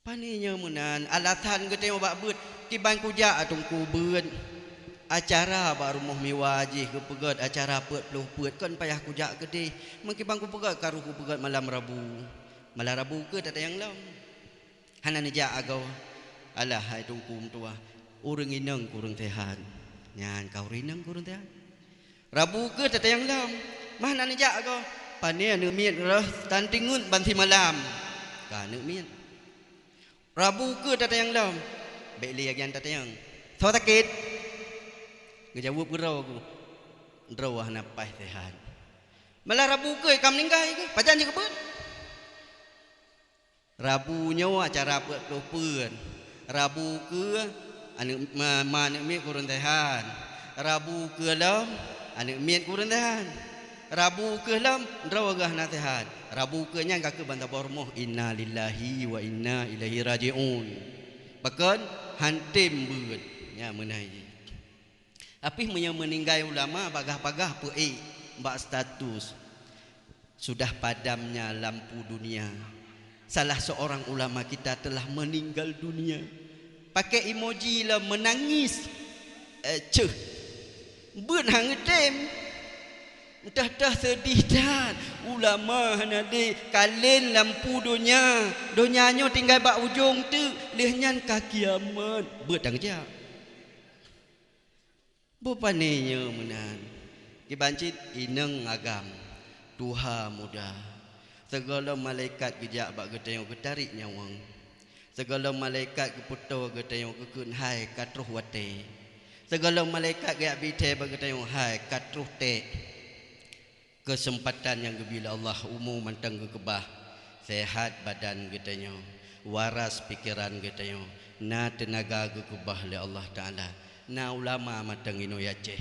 Pane nyoe meunan, alasan geutanyoe bak beuet, kiban kujak teungku beuet. Acara bak rumoh miwa jih geupeugét acara peuet ploh peuet, kon payah kujak keudeh. Meukiban kupeugét karu kupeugét malam Rabu. Malam Rabu keuh tatanyong lom. Hana neujak agoe. Alah hai teungku meutuwah, ureuëng inong kureueng seuhat. Nyan ka ureuëng inong kureueng seuhat. Rabu keuh tatanyong lom. Mah hana neujak agoe. Pane aneuëk miet reuh tan tingeut ban simalam. Ka aneuëk miet. Rabu keuh tatanyong lom. Bék lé agian tatanyong. Soe sakét? Geujaweueb keudroe ku. Droe hana paih seuhat. Malah Rabu keuh ka meuninggai keuh. Pajan jikeubeuen? Rabu nyoe acara peuet ploh peuet. Rabu keuh aneuëk ma, ma aneuëk miet kureueng seuhat. Rabu keuh lom aneuëk miet kureueng seuhat. Rabu keuh lom droe geuh hana seuhat. Rabu keuh nyan ka keuh ban saboh rumoh, "Inna lillahi wa inna ilaihi raji'un." Pakon? Hántom beuet. Nyan meunan jih. Tapi meunyoe meuninggai ulama, bagah-bagah peuék bak status, "Sudah padamnya lampu dunia. Salah seorang ulama kita telah meninggal dunia." Pakai emoji lah menangis. Eh, ceuh. Beuet hana geutem. Entah-entah sedih that. Ulama hana lé, kalon lampu donya. Donya nyoe tinggai bak ujong teuk, lheueh nyan ka kiamat. Beuet hana geujak. Bupane nyoe meunan, kiban cit inong agam, tuha muda. Sigohlom malaikat geujak bak geutanyoe geutarek nyawöng. Sigohlom malaikat geupeutoe geutanyoe geukheun hai ka troh watée. Sigohlom malaikat geujak bi thée bak geutanyoe hai ka troh tée. Keuseumpatan nyang geubri lé Allah, umu mantong geukeubah, seuhat badan geutanyoe, waras pikeran geutanyoe, na teunaga geukeubah lé Allah Taala, na ulama mantong inoe Aceh.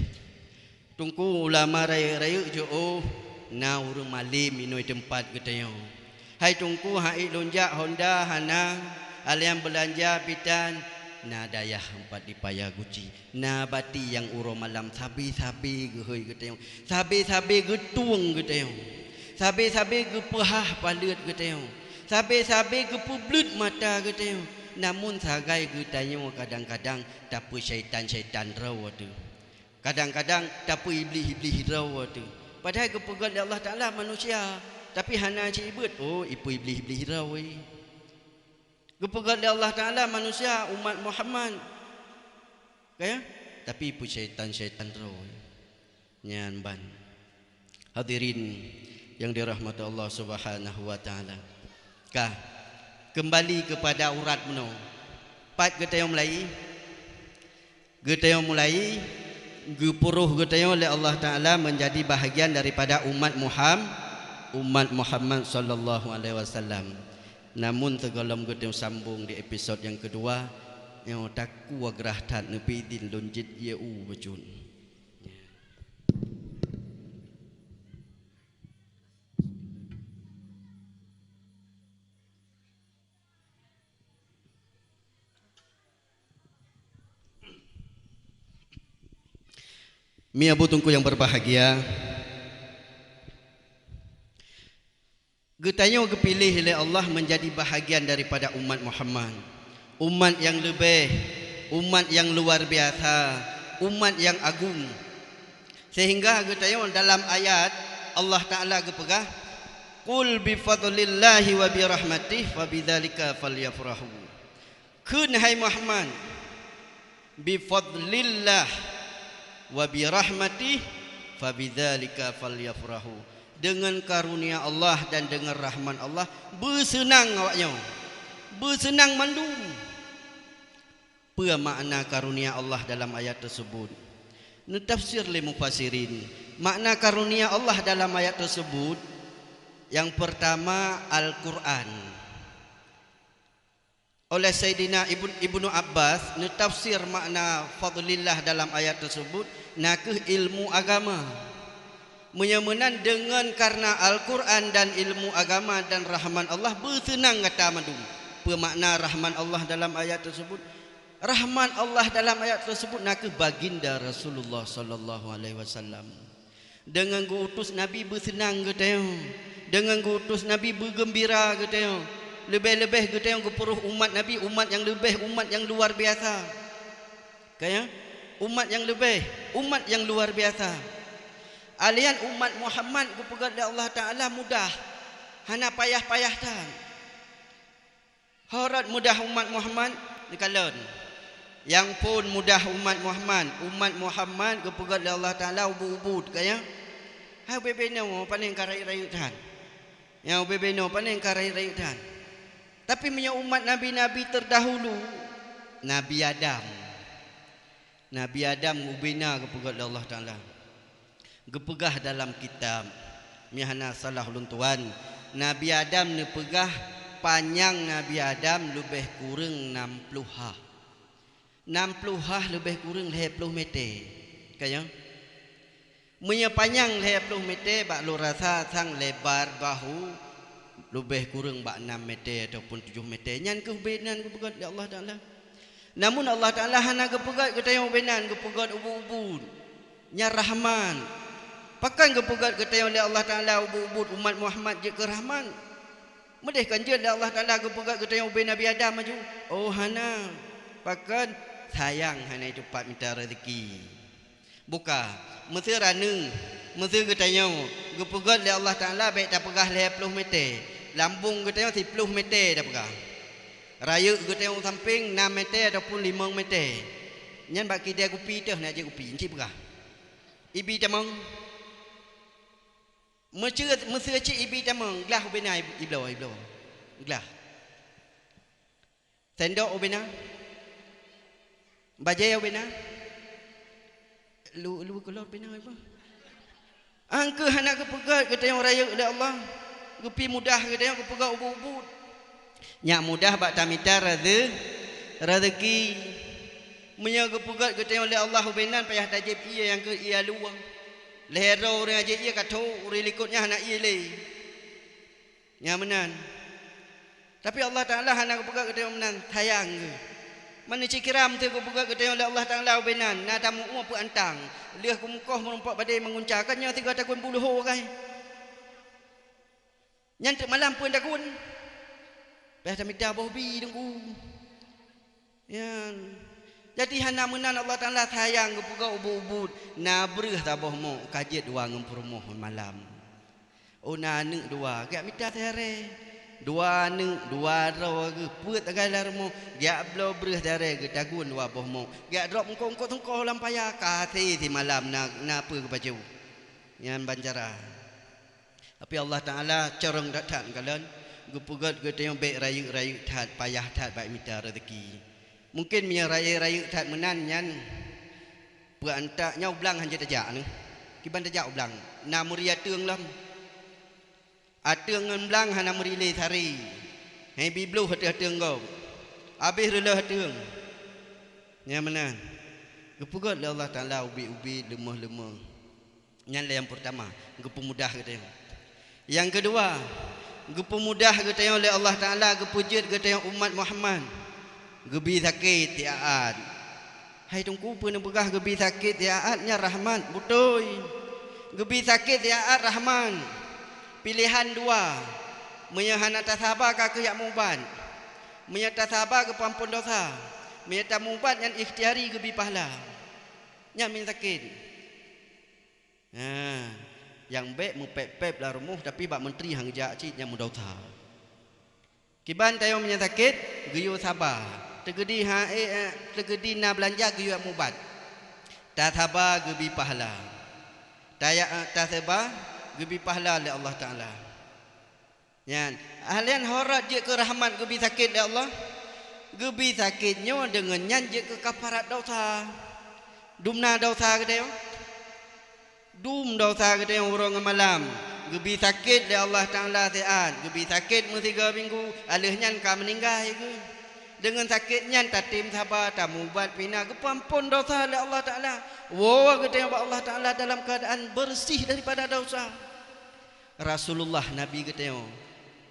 Teungku ulama rayeuk-rayeuk jiôh, na ureuëng malem inoe teumpat geutanyoe. Hai Teungku, han ék lôn jak Honda hana, alèh nyan beulanja pih tan, na dayah teumpat dipaya guci. Na bati nyang uroe malam sabe-sabe geuhôi geutanyoe, sabe-sabe geutueng geutanyoe, sabe-sabe geupeuhah paleuet geutanyoe, sabe-sabe geupeubleuet mata geutanyoe. Namun sagai geutanyoe kadang-kadang tapeusaitan-saitan droe teuh. Kadang-kadang tapeuiblih-iblih droe teuh. Padahai geupeugét lé Allah Taala manusia, tapi hana cit ibeuet, oh, ipeuiblih-iblih droe. Geupeugét lé Allah Taala manusia umat Muhammad. Ka ya? Tapi peusyaitan-syaitan droe. Nyan ban. Hadirin yang dirahmati Allah Subhanahu wa Taala. Ka, kembali kepada urat meunoe. Pat geutanyoe mulai? Geutanyoe mulai, geupuroh geutanyoe lé Allah Taala menjadi bahagian daripada umat Muham-, umat Muhammad sallallahu alaihi wasallam. Namun sigohlom geutanyoe sambong di episod nyang keudua, nyoe takue grah that, neupeuidhin lôn jeuet ie u bacut. Mi abu teungku nyang berbahagia, geutanyoe geupiléh lé Allah menjadi bahagian daripada umat Muhammad, umat nyang leubeh, umat nyang luar biasa, umat nyang agung. Sehingga geutanyoe dalam ayat Allah Taala geupeugah, "Qul bi fadlillahi wa bi rahmatihi fa bidzalika falyafrahu." Kheun, hai Muhammad, "Bi fadlillah wa bi rahmatihi fa bidzalika falyafrahu." Deungon karunia Allah dan deungon rahmat Allah, beuseunang awaknyoe. Beuseunang mandum. Peue makna karunia Allah dalam ayat teusebut? Neutafsir lé mufassirin, makna karunia Allah dalam ayat teusebut, nyang peurtama, Al-Qur'an. Oleh Saidina Ibn, Ibnu Abbas, neutafsir makna fadlillah dalam ayat teusebut, na kheueh ilmu agama. Meunyoe meunan, deungon kareuna Al-Qur'an dan ilmu agama dan rahmat Allah, beuseunang gata mandum. Peue makna rahmat Allah dalam ayat teusebut? Rahmat Allah dalam ayat teusebut na kheueh Baginda Rasulullah sallallahu alaihi wasallam. Deungon geu-utus Nabi beuseunang geutanyoe. Deungon geu-utus Nabi beugeumbira geutanyoe. Leubeh-leubeh geutanyoe geupeurôh umat Nabi, umat nyang leubeh, umat nyang luar biasa. Ka nyan? Umat nyang leubeh, umat nyang luar biasa. Alian umat Muhammad geupeugét lé Allah Taala mudah, hana payah-payah that. Ho rot mudah umat Muhammad? Neukalon. Nyang phon mudah umat Muhammad, umat Muhammad geupeugét lé Allah Taala ubit-ubit, ka nyan? Hai ubé-bé nyoe, paléng ka rayeuk-rayeuk that. Nyang ubé-bé nyoe, paléng ka rayeuk-rayeuk that. Tapi meunyoe umat nabi-nabi teurdahulu, Nabi Adam. Nabi Adam ubé na geupeugét lé Allah Taala. Geupeugah dalam kitab, meunyoe hana salah ulôn tuan, Nabi Adam neupeugah panyang Nabi Adam leubeh kureueng nam ploh ha. Nam ploh ha leubeh kureueng lhèe ploh mètè. Ka nyan? Meunyoe panyang lhèe ploh mètè, bak lôn rasa sang lebar bahu leubeh kureueng bak nam mètè ataupun tujoh mètè. Nyan kheueh ubé nan geupeugét lé Allah Taala. Namun Allah Taala hana geupeugét geutanyoe ubé nan, geupeugét ubit-ubit. Nyan rahmat. Pakon geupeugét geutanyoe lé Allah Taala ubit-ubit umat Muhammad jeuet keu rahmat? Meudeh kon jeuet lé Allah Taala geupeugét geutanyoe ubé Nabi Adam laju? Oh, hana. Pakon? Sayang hana teumpat mita raseuki. Buka, meusé raneung, meusé geutanyoe geupeugét lé Allah Taala bèk tapeugah lhèe ploh mètè, lambông geutanyoe siploh mètè tapeugah. Rayeuk geutanyoe sampéng nam mètè ataupun limong mètè. Nyan bak kidai kupi teuh na jép kupi, enci peugah. Ibi tamong. Meusé, meusé cit ibi tamong, glah ubé na ib-, ibloe, ibloe. Glah. Sendok ubé na? Bajèe ubé na? Lu, lu kulot ubé na, ibu? Angkeuh hana geupeugét geutanyoe rayeuk lé Allah, geupi mudah geutanyoe geupeugét ubit-ubit. Nyak mudah bak tamita raze-, raseuki. Meunyoe geupeugét geutanyoe lé Allah ubé nan, payah tajép ié nyang keu ié alu. Lhèe droe ureueng ajép ié ka thok, ureueng likot nyan hana ié lé. Nyan meunan. Tapi Allah Taala hana geupeugét geutanyoe meunan, sayang geuh. Meunyoe cit kira meusé geupeugét geutanyoe lé Allah Taala ubé nan, na tamu'ue peuantang, lheueh geumeukoh meurumpok badé meungunca, kan nyoe sigoe takheun buluho kai. Nyan teuk malam peue takheun? Payah tamita boh bi, Teungku. Nyan. Jadi hana meunan Allah Taala sayang geupeugét ubit-ubit, na breueh saboh mok ka jeuet dua ngon peurumoh malam. Oh, na aneuk dua, geujak mita siharé. Dua aneuk, dua droe geuh peuet sagai lam rumoh, geujak bloe breueh siharé geutagun dua boh mok. Geujak drob eungkôt-eungkôt seungkoh lam paya, ka hasé simalam na, na peue geupajoh. Nyan ban cara. Tapi Allah Taala corong that-that kalon, geupeugét geutanyoe bèk rayeuk-rayeuk that, payah that bak mita raseuki. Mungken meunyoe rayeuk-rayeuk that meunan nyan, peuantak nyoe u blang hanjeuet tajak neuh. Kiban tajak u blang, na meuri ateueng lom. Ateueng ngon blang hana meuri lé sari. Hai bi bloh ateueng-ateueng gob. Abéh reuloh ateueng. Nyan meunan. Geupeugét lé Allah Taala ubit-ubit, leumoh-leumoh. Nyan lé nyang peurtama, geupeumudah geutanyoe. Nyang keudua, geupeumudah geutanyoe lé Allah Taala, geupeujeuet geutanyoe umat Muhammad. Geubi sakét siat-at. Hai Teungku, peue neupeugah geubi sakét siat-at nyan rahmat? Beutôi. Geubi sakét siat-at rahmat. Piléhan dua. Meunyoe hana tasaba ka keuh jak meuubat. Meunyoe tasaba geupeuampôn dosa. Meunyoe tameuubat nyan ikhtiari geubi pahala. Nyan meunan sakét. Ha. Nyang bék meupéb-péb lam rumoh, tapi bak meuntri han geujak cit, nyan meudesya. Kiban tanyoe meunyoe sakét, geuyue saba. Teukeudi ha-, eh, eh, teukeudi na beulanja geuyue mubat. Tasaba geubi pahala. Taya-, eh, tasaba geubi pahala lé Allah Taala. Nyan, ahlian horot jeuet keu rahmat geubi sakét lé Allah. Geubi sakét nyoe deungon nyan jeuet keu kafarat desya. Dumna desya geutanyoe? Dum desya geutanyoe uroe ngon malam. Geubi sakét lé Allah Taala siat, geubi sakét meusigoe minggu, aleuh nyan ka meuninggai geuh. Deungon sakét nyan tatem saba, tamubat pina, geupeuamphon desya lé Allah Taala. Woe geutanyoe bak Allah Taala dalam keuadaan beureuséh daripada desya. Rasulullah Nabi geutanyoe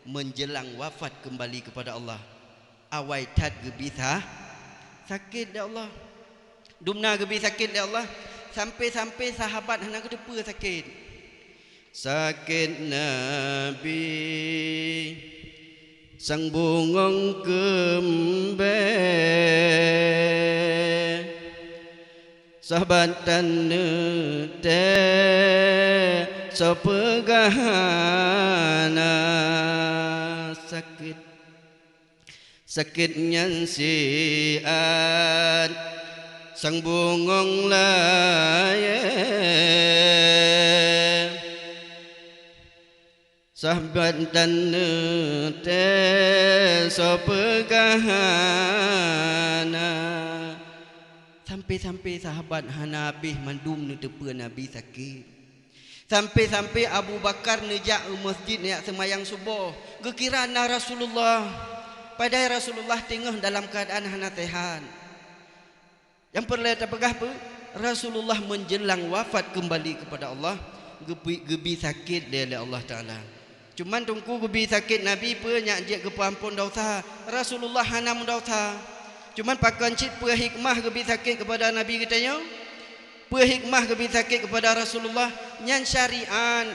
meunjeulang wafat keumbali keupada Allah, awai that geubi sa-, sakét lé Allah. Dumna geubi sakét lé Allah, sampai-sampai sahabat hana geuteupeue sakét. Sakét Nabi sang bungöng keumbée. Sahabat tan neutée soe peugah hana sakét. Sakét nyan siat sang bungöng layée. Sahabat tan neutée soe peugah hana. Sampai-sampai sahabat hana habéh mandum neuteupeue Nabi sakét. Sampai-sampai Abu Bakar neujak u masjid neujak seumayang suboh. Geukira na Rasulullah. Padahai Rasulullah teungoh dalam keuadaan hana seuhat. Nyang peureulée tapeugah peue? Rasulullah meunjeulang wafat keumbali keupada Allah, geubi, geubi sakét lé, lé Allah Taala. Cuman Teungku geubi sakét Nabi peue nyak jeuet geupeuamphon desya, Rasulullah hana meudesya. Cuman pakon cit peue hikmah geubi sakét keupada Nabi geutanyoe? Peue hikmah geubi sakét keupada Rasulullah? Nyan syariat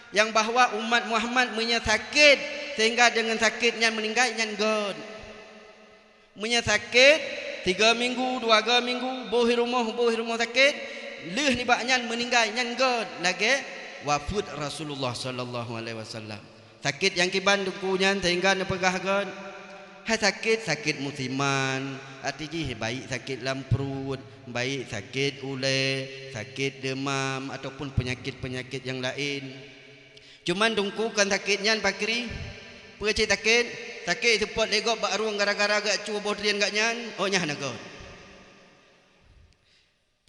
nyang bahwa umat Muhammad meunyoe sakét, sehingga deungon sakét nyan meuninggai, nyan göt. Meunyoe sakét, tiga minggu, dua ga minggu, boh i rumoh, boh i rumoh sakét, lheueh nibak nyan meuninggai, nyan göt lagée wafeuet Rasulullah sallallahu alaihi wasallam. Sakét nyang kiban Teungku nyan sehingga neupeugah göt? Hai sakét, sakét musiman, arti jih baik sakét lam pruet, baik sakét ulée, sakét deumam, ataupun peunyakét-peunyakét nyang laén. Cuman Teungku kon sakét nyan pakri. Peue cit sakét? Sakét seupôt lé gob bak rueng gara-gara geujak cue boh drien gobnyan, oh nyan hana göt.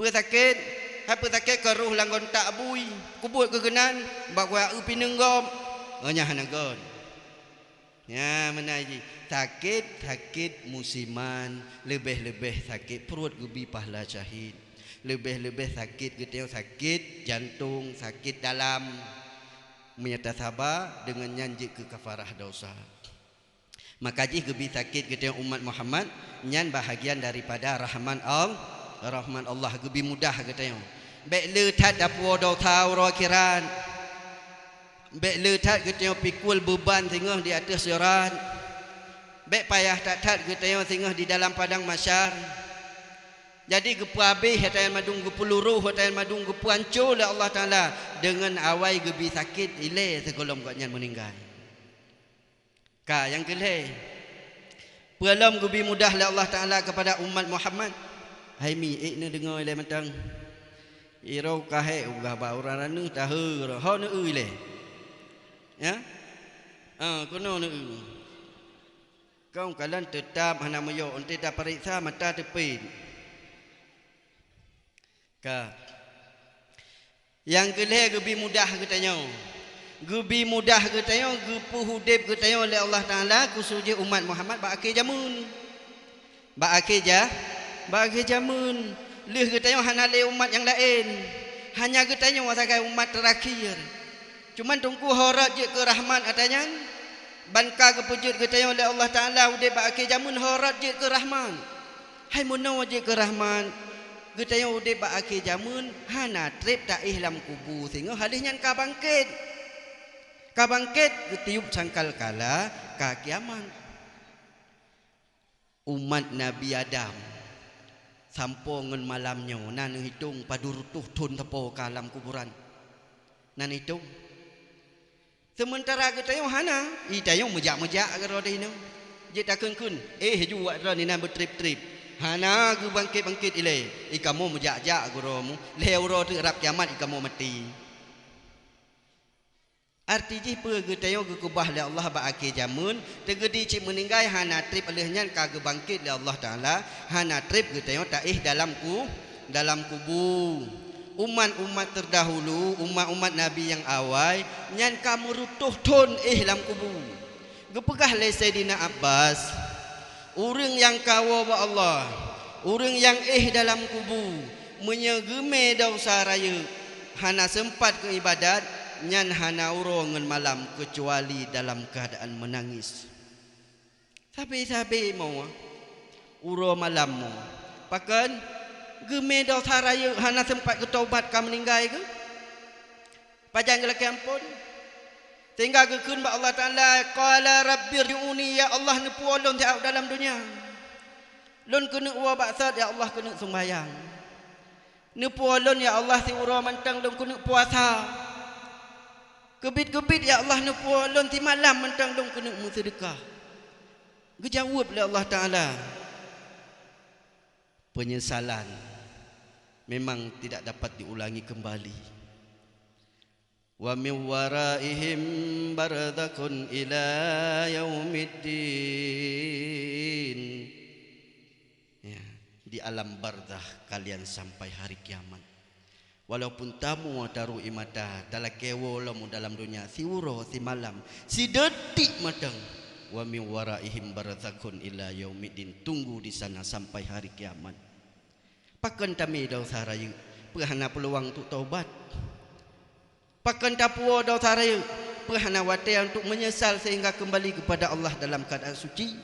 Peue sakét? Hai peue sakét keu roh lam gontak bui, kubuet keu keunan, bak kuyak eu pineung gob, oh nyan hana göt. Nyan meunan jih, sakét, sakét musiman, leubeh-leubeh sakét pruet geubi pahala syahid. Leubeh-leubeh sakét geutanyoe sakét jantong, sakét dalam. Meunyoe tasaba, deungon nyan jeuet keu kafarah desya. Maka jih geubi sakét geutanyoe umat Muhammad, nyan bahagian daripada rahmat Al-, rahmat Allah geubi mudah geutanyoe. Bék le that tapuwoe desya uroe akhirat. Bék le that geutanyoe pikul beuban singoh di ateueh sirat. Bék payah that-that geutanyoe singoh di dalam padang mahsyar. Jadi geupeuhabéh ata nyan mandum, geupeuluroh ata nyan mandum, geupeuhanco lé Allah Taala deungon awai geubi sakét ilée sigohlom gobnyan meuninggai. Ka nyang keu lhée, peue lom geubi mudah lé Allah Taala keupada umat Muhammad? Hai mi, ék neudeungoe ilée mantong. Iroe ka hék ubah bak ureuëng raneueh tahe, ho neu-eu ilée. Ya? Ah, keunoe neu-eu. Kong kalon teutab hana meuyok, eunteuk tapareksa mata teupet. Ka. Nyang keu lhée geubi mudah geutanyoe. Geubi mudah geutanyoe, geupeuudeb geutanyoe lé Allah Taala, khusos jih umat Muhammad bak akhé jameun. Bak akhé ja-, bak akhé jameun, lheueh geutanyoe hana lé umat nyang laén. Hanya geutanyoe sagai umat teurakhir. Cuman Teungku horot jeuet keu rahmat ata nyan, ban ka geupeujeuet geutanyoe lé Allah Taala udeb bak akhé jameun horot jeuet keu rahmat. Hai meunoe jeuet keu rahmat, geutanyoe udeb bak akhé jameun hana treb taéh lam kubu singoh, ha lheueh nyan ka bangkét. Ka bangkét geutiup sangkakala ka kiamat. Umat Nabi Adam sampoe ngon malam nyoe na neuhitong padub reutôh thon sapo ka lam kuburan. Nan itong. Seumeuntara geutanyoe hana, i tanyoe meujak-meujak keudroe teuh inoe. Jeuet takheun-kheun, "Eh, ju awak droeneuh inan beutreb-treb." Hana geubangket-bangket ilée, i kamoe meujak-jak keudroe mu, lhée uroe teuk rab kiamat i kamoe maté. Arti jih peue geutanyoe geukeubah lé Allah bak akhé jamén, teugeudi cit meuninggai hana treb lheueh nyan ka geubangket lé Allah Taala, hana treb geutanyoe taéh dalam ku-, dalam kubu. Umat-umat teurdahulu, umat-umat Nabi nyang awai, nyan ka meureutoh thon éh lam kubu. Geupeugah lé Saidina Abbas, "Ureuëng nyang kawoe bak Allah, ureuëng nyang éh dalam kubu, meunyoe geumé desya rayeuk, hana seumpat keu iébadat, nyan hana uroe ngon malam keucuali dalam keuadaan meunangis." Sabe-sabe mo, uroe malam mo. Pakon? Geumé desya rayeuk hana seumpat geutaubat ka meuninggai geuh? Pajan geulakée amphon? Sehingga geukheun bak Allah Taala, "Qala rabbirji'uni, ya Allah, neupuwoe lôn siat dalam donya. Lôn keuneuk woe bak sot, ya Allah, keuneuk sumbayang. Neupuwoe lôn, ya Allah, siuroe mantong lôn keuneuk puasa. Keubiet-keubiet, ya Allah, neupuwoe lôn simalam mantong lôn keuneuk meuseudeukah." Geujaweueb lé Allah Taala, "Penyesalan memang tidak dapat diulangi kembali. Wa min waraihim barzakhun ila yaumiddin." Ya, di alam barzakh kalian sampai hari kiamat. Walaupun tamoe taruh ie mata, talakée woe lom dalam donya, siuroe, simalam, sidetik mantong. Wa min waraihim barzakhun ila yaumiddin, tunggu di sana sampai hari kiamat. Pakon tamé desya rayeuk, peue hana peuluang untuk taubat? Pakon tapuwoe desya rayeuk, peue hana watée untuk menyesal sehingga kembali kepada Allah dalam keadaan suci?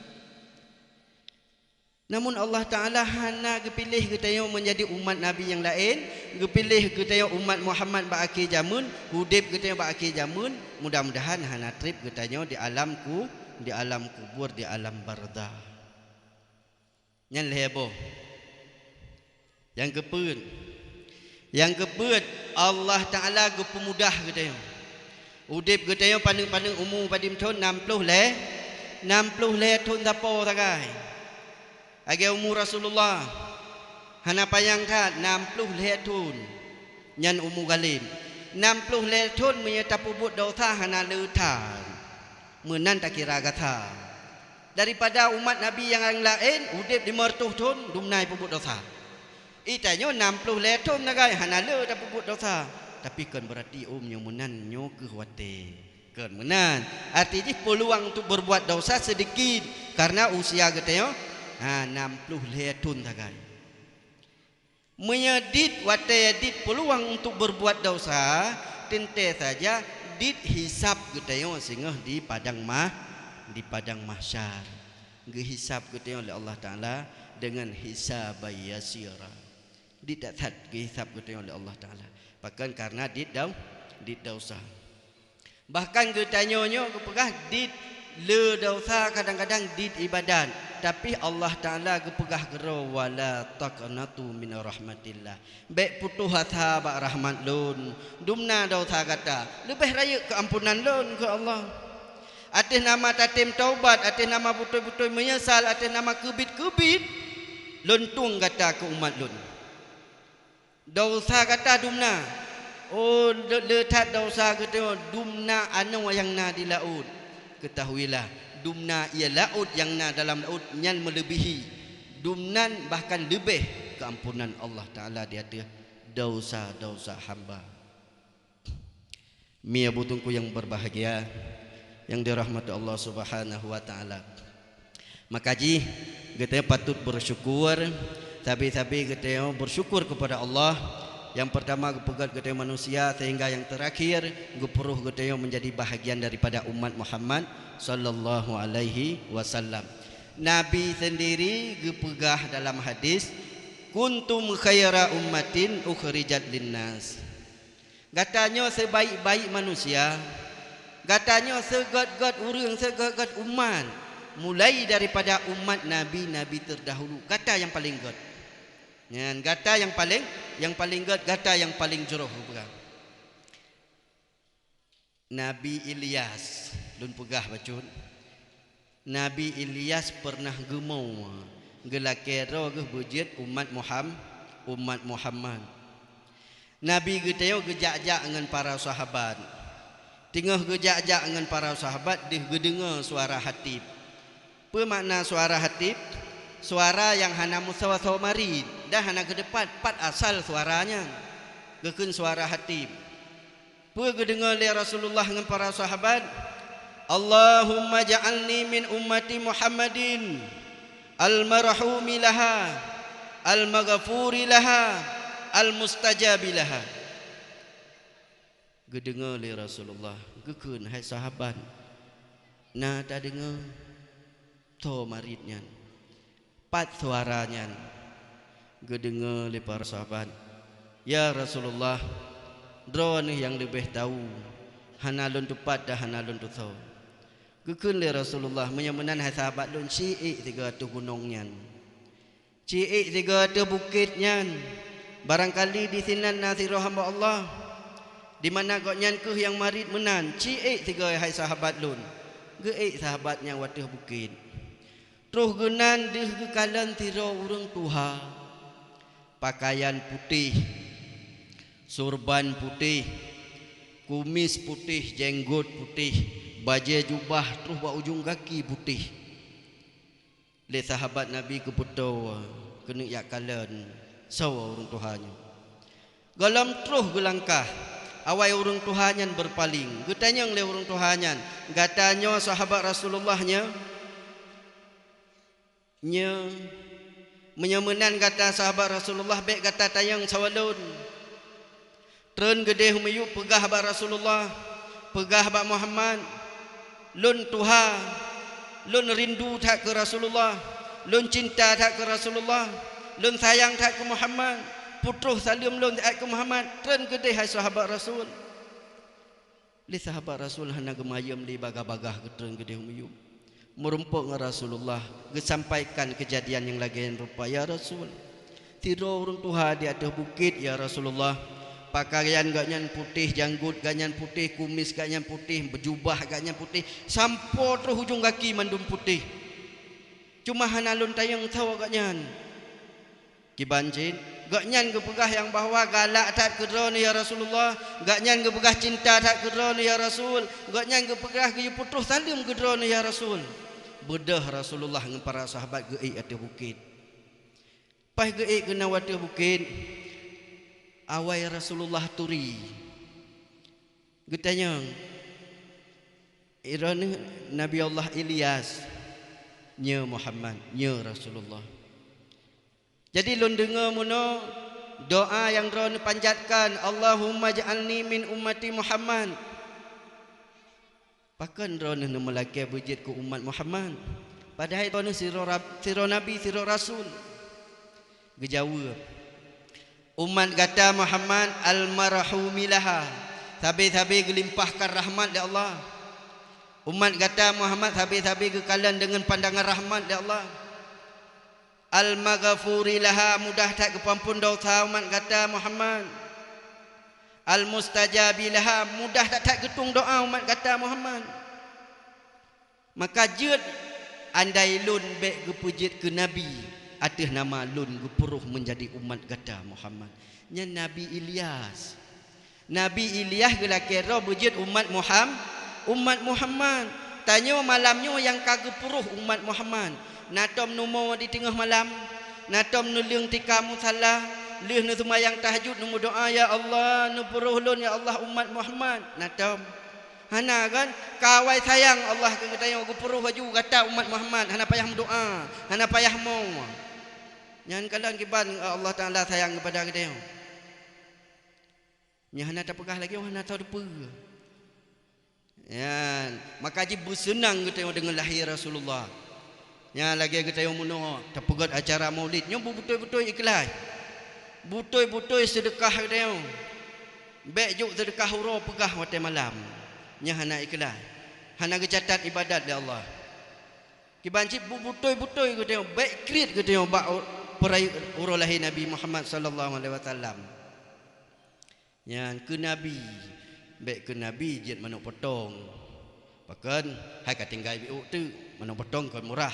Namun Allah Taala hana geupiléh geutanyoe meunjadi umat nabi nyang laén, geupiléh geutanyoe umat Muhammad bak akhé jamén, udeb geutanyoe bak akhé jamén, mudah-mudahan hana treb geutanyoe di alam ku-, di alam kubur, di alam barzakh. Nyan lhée boh. Nyang keupeuet, nyang keupeuet, Allah Taala geupeumudah geutanyoe. Udeb geutanyoe paneuk-paneuk umu padum thon, nam ploh lhée, nam ploh lhée thon sapo sagai. Lagée umu Rasulullah, hana panyang that, nam ploh lhée thon. Nyan umu galem. Nam ploh lhée thon meunyoe tapeubuet desya hana le that, meunan takira gata. Daripada umat Nabi nyang laén udeb limong reutôh thon dumna peubuet desya. Geutanyoe nam ploh lhée thon sagai hana le tapeubuet desya, tapi kon beurati umu nyoe meunan nyoe kheueh watée. Kon meunan. Arti jih peuluang untuk berbuat desya seudikit, kareuna usia geutanyoe, ha, nam ploh lhée thon sagai. Meunyoe dit watée dit peuluang untuk berbuat desya, teuntée saja dit hisab geutanyoe singoh di padang mah-, di padang mahsyar. Geuhisab geutanyoe lé Allah Taala deungon hisaban yasira. Dit that-that geuhisab geutanyoe lé Allah Taala. Pakon? Kareuna dit dau-, dit desya. Bahkan geutanyoe nyoe geupeugah dit le desya, kadang-kadang dit iébadat, tapi Allah Taala geupeugah keudroe, "Wala taqnatu min rahmatillah." Bék putôh asa bak rahmat Lôn. Dumna desya gata, leubeh rayeuk keuampunan Lôn, kheun Allah. Ateueh nama tatem taubat, ateueh nama beutôi-beutôi meunyeusal, ateueh nama keubiet-keubiet, Lôn tueng gata keu umat Lôn. Desya gata dumna. Oh, le-, le that desya geutanyoe dumna anoe nyang na di laôt. Keutahuilah, dumna ié laôt nyang na dalam laôt nyan meuleubihi. Dumnan bahkan leubeh keuampunan Allah Taala di ateueh desya-desya hamba. Mie butungku yang berbahagia, yang dirahmati Allah Subhanahu wa Taala. Maka jih, geutanyoe patut bersyukur, sabe-sabe geutanyoe bersyukur kepada Allah. Yang pertama, geupeugét geutanyoe manusia, sehingga yang terakhir, geupeurôh geutanyoe menjadi bahagian daripada umat Muhammad sallallahu alaihi wasallam. Nabi sendiri geupeugah dalam hadis, "Kuntum khaira ummatin ukhrijat linnas." Gata nyoe seubaik-baik manusia, gata nyoe seugét-gét ureuëng, seugét-gét umat, mulai daripada umat nabi-nabi terdahulu, gata nyang paleng gét. Nyan gata nyang paleng, nyang paleng gét, gata nyang paleng jroh, geupeugah. Nabi Ilyas, lôn peugah bacut. Nabi Ilyas peureunah geumoe, geulakée droe geuh beujeuet umat Muham-, umat Muhammad. Nabi geutanyoe geujak-jak ngon para sahabat. Teungoh geujak-jak ngon para sahabat, deuh geudeungoe suara hatib. Peue makna suara hatib? Suara nyang hana meusoe-soe marit dan hana geuteupat pat asal suara nyan. Geukheun suara hatib. Peue geudeungoe lé Rasulullah ngon para sahabat? "Allahumma ja'alni min ummati Muhammadin, al-marhumi laha, al-maghfuri laha, al-mustajabi laha." Geudeungoe lé Rasulullah, geukheun, "Hai sahabat, na tadeungoe soe marit nyan? Pat suara nyan?" Geudeungoe lé para sahabat, "Ya Rasulullah, droeneuh nyang leubeh tahu, hana lôn teupat dan hana lôn tusoe." Geukheun lé Rasulullah, "Meunyoe meunan hai sahabat lôn, ci ék sigoe ateueh gunong nyan. Ci ék sigoe ateueh bukét nyan. Barangkali disinan na sidroe hamba Allah, dimana gobnyan kheueh nyang marit meunan. Ci ék sigoe hai sahabat lôn." Geuék sahabat nyan u ateueh bukét. Troh geunan deuh geukalon sidroe ureuëng tuha. Peukayan putéh, surban putéh, kumis putéh, jenggot putéh, bajée jubah troh bak ujong gaki putéh. Lé sahabat Nabi geupeutoe keuneuk jak kalon soe ureuëng tuha nyoe. Gohlom troh geulangkah, awai ureuëng tuha nyan beurpaléng. Geutanyong lé ureuëng tuha nyan, "Gata nyoe sahabat Rasulullah nyoe?" "Nyoe." "Meunyoe meunan gata sahabat Rasulullah, bék gata tanyong saboh lôn." Treun geudeh u miyueb peugah bak Rasulullah, peugah bak Muhammad, "Lôn tuha, lôn rindu that keu Rasulullah, lôn cinta that keu Rasulullah, lôn sayang that keu Muhammad, peutroh saleuem lôn siat keu Muhammad." Treun geudeh hai sahabat Rasul. Lé sahabat Rasul hana geumayeuem lé bagah-bagah geutreun geudeh u miyueb. Meurumpok ngon Rasulullah, geusampaikan keujadian nyang lagée nyan rupa, "Ya Rasul, sidroe ureuëng tuha di ateueh bukét, ya Rasulullah. Peukayan gobnyan putéh, janggot gobnyan putéh, kumis gobnyan putéh, jubah gobnyan putéh, sampoe troh ujong gaki mandum putéh. Cuma hana lôn tanyong soe gobnyan." Kiban cit, gobnyan geupeugah nyang bahwa galak that keu droeneuh, ya Rasulullah. Gobnyan geupeugah cinta that keu droeneuh, ya Rasul. Gobnyan geupeugah geuyue peutroh saleuem keu droeneuh, ya Rasul. Beudôh Rasulullah ngon para sahabat geuék ateueh bukét. Paih geuék keunoe ateueh bukét, awai Rasulullah turi. Geutanyong, "Droeneuh Nabi Allah Ilyas?" "Nyoe Muhammad." "Nyoe Rasulullah." "Jadi lôn deungoe meunoe doa nyang droeneuh panjatkan, 'Allahumma ja'alni min ummati Muhammad.' Pakon droeneuh neumeulakée beujeuet keu umat Muhammad, padahai droeneuh sidroe rab-, sidroe nabi, sidroe rasul?" Geujaweueb, "Umat gata Muhammad al-marhumi laha, sabe-sabe geulimpahkan rahmat lé Allah. Umat gata Muhammad sabe-sabe geukalon deungon pandangan rahmat lé Allah. Al-maghfuri laha, mudah that geupeuamphon desya umat gata Muhammad. Al-mustajabi laha, mudah that-that geutueng doa umat gata Muhammad. Maka jeuet, andai lôn bék geupeujeuet keu nabi ateueh nama lôn geupeuroh meunjadi umat gata Muhammad." Nyan Nabi Ilyas. Nabi Ilyas geulakée droe beujeuet umat Muham-, umat Muhammad. Tanyoe malam nyoe nyang ka geupeuroh umat Muhammad. Na tom neumoe di teungoh malam, na tom neuleueng tika musala, lheueh neuseumayang tahajud neumeudoa, "Ya Allah, neupeuroh lôn, ya Allah, umat Muhammad." Na tom? Hana kan? Ka awai sayang Allah keu geutanyoe, geupeuroh laju gata umat Muhammad, hana payah meudoa, hana payah mo. Nyan kalon kiban Allah Taala sayang keupada geutanyoe. Nyang hana tapeugah lagée nyoe hana teupeue. Nyan, maka jih beuseunang geutanyoe deungon lahé Rasulullah. Nyan lagée geutanyoe meunoe tapeugét acara Maulid, nyoe beutôi-beutôi ikhlaih. Beutôi-beutôi seudeukah geutanyoe. Bék jok seudeukah uroe peugah watée malam. Nyan hana ikhlaih. Hana geucatat ibadat lé Allah. Kiban cit beutôi-beutôi geutanyoe, bék kriet geutanyoe bak u-, peurayeuk uroe lahé Nabi Muhammad sallallahu alaihi wasallam. Nyan keu Nabi. Bèk keu Nabi jeuet manok potong. Pakon, hai ka tinggai biôk teuk, manok potong kon murah.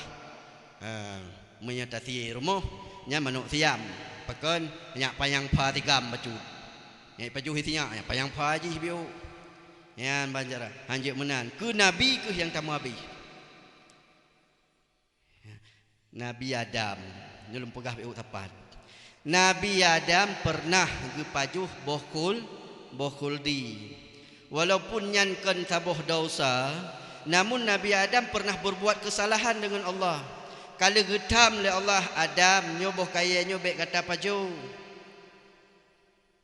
Ha, meunyoe tasie rumoh, nyan manok siam. Pakon, nyak panyang pha tigam bacut. Nyak pajoh isi nyak, nyak panyang pha jih biôk. Nyan ban cara, hanjeuet meunan. Keu Nabi keuh nyang tameuhabéh. Nabi Adam, nyoe lôn peugah bak sapat. Nabi Adam pernah geupajoh boh khul-, boh khuldi. Walaupun nyan kon saboh desya, namun Nabi Adam pernah berbuat kesalahan dengan Allah. Ka lheueh geutham lé Allah, "Adam, nyoe boh kayèe nyoe bèk gata pajoh."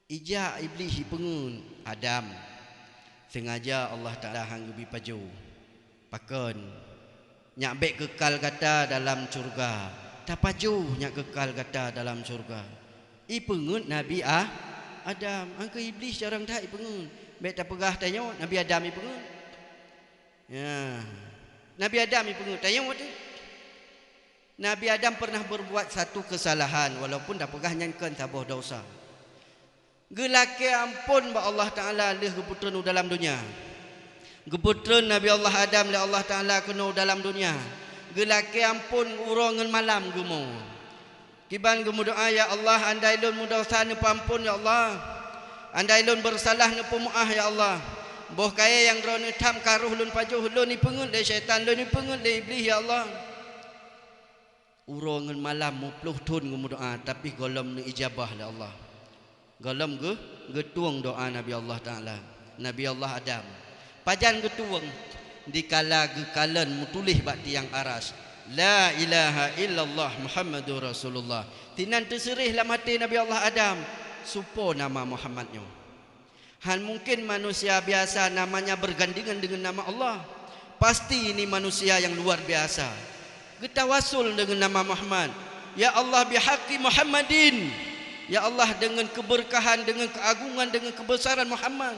Ijak Iblih ipeungeut, "Adam, seungaja Allah Taala han geubi pajoh. Pakon? Nyak bèk keukal gata dalam syeuruga. Tapajoh nyak keukal gata dalam syeuruga." Ipeungeut Nabi Ah-, Adam. Angkeu Iblih carông that ipeungeut. Bèk tapeugah tanyoe Nabi Adam ipeungeut. Ya. Nabi Adam ipeungeut, tanyoe teuh. Nabi Adam pernah berbuat satu kesalahan, walaupun tapeugah nyan kon saboh desya. Geulakèe amphon bak Allah Taala lheueh geupeutreun u dalam donya. Geupeutreun Nabi Allah Adam lé Allah Taala keunoe u dalam donya. Geulakèe amphon uroe ngon malam geumo. Kiban geumeudoa, "Ya Allah, andai lôn meudesya, neupeuamphon, ya Allah. Andai lôn beusalah, neupeumeu'ah, ya Allah. Boh kayèe nyang droeneuh tham ka roh lôn pajoh, lôn ipeungeut lé syaitan, lôn ipeungeut lé Iblih, ya Allah." Uroe ngon malam muplôh thôn geumeudoa, tapi gohlom neuijabah lé Allah. Gohlom geu-, geutueng doa Nabi Allah Taala, Nabi Allah Adam. Pajan geutueng? Dikala geukalon meutuléh bak tiang aras, "La ilaha illallah Muhammadur Rasulullah." Sinan teuseureh lam até Nabi Allah Adam, "Soe po nama Muhammad nyoe?" Han mungken manusia biasa namanya bergandengan dengan nama Allah. Pasti ini manusia yang luar biasa. Geutawassul deungon nama Muhammad. "Ya Allah, bihaqqi Muhammadin." Ya Allah, deungon keubeurkahan, deungon keuagungan, deungon keubeusaran Muhammad,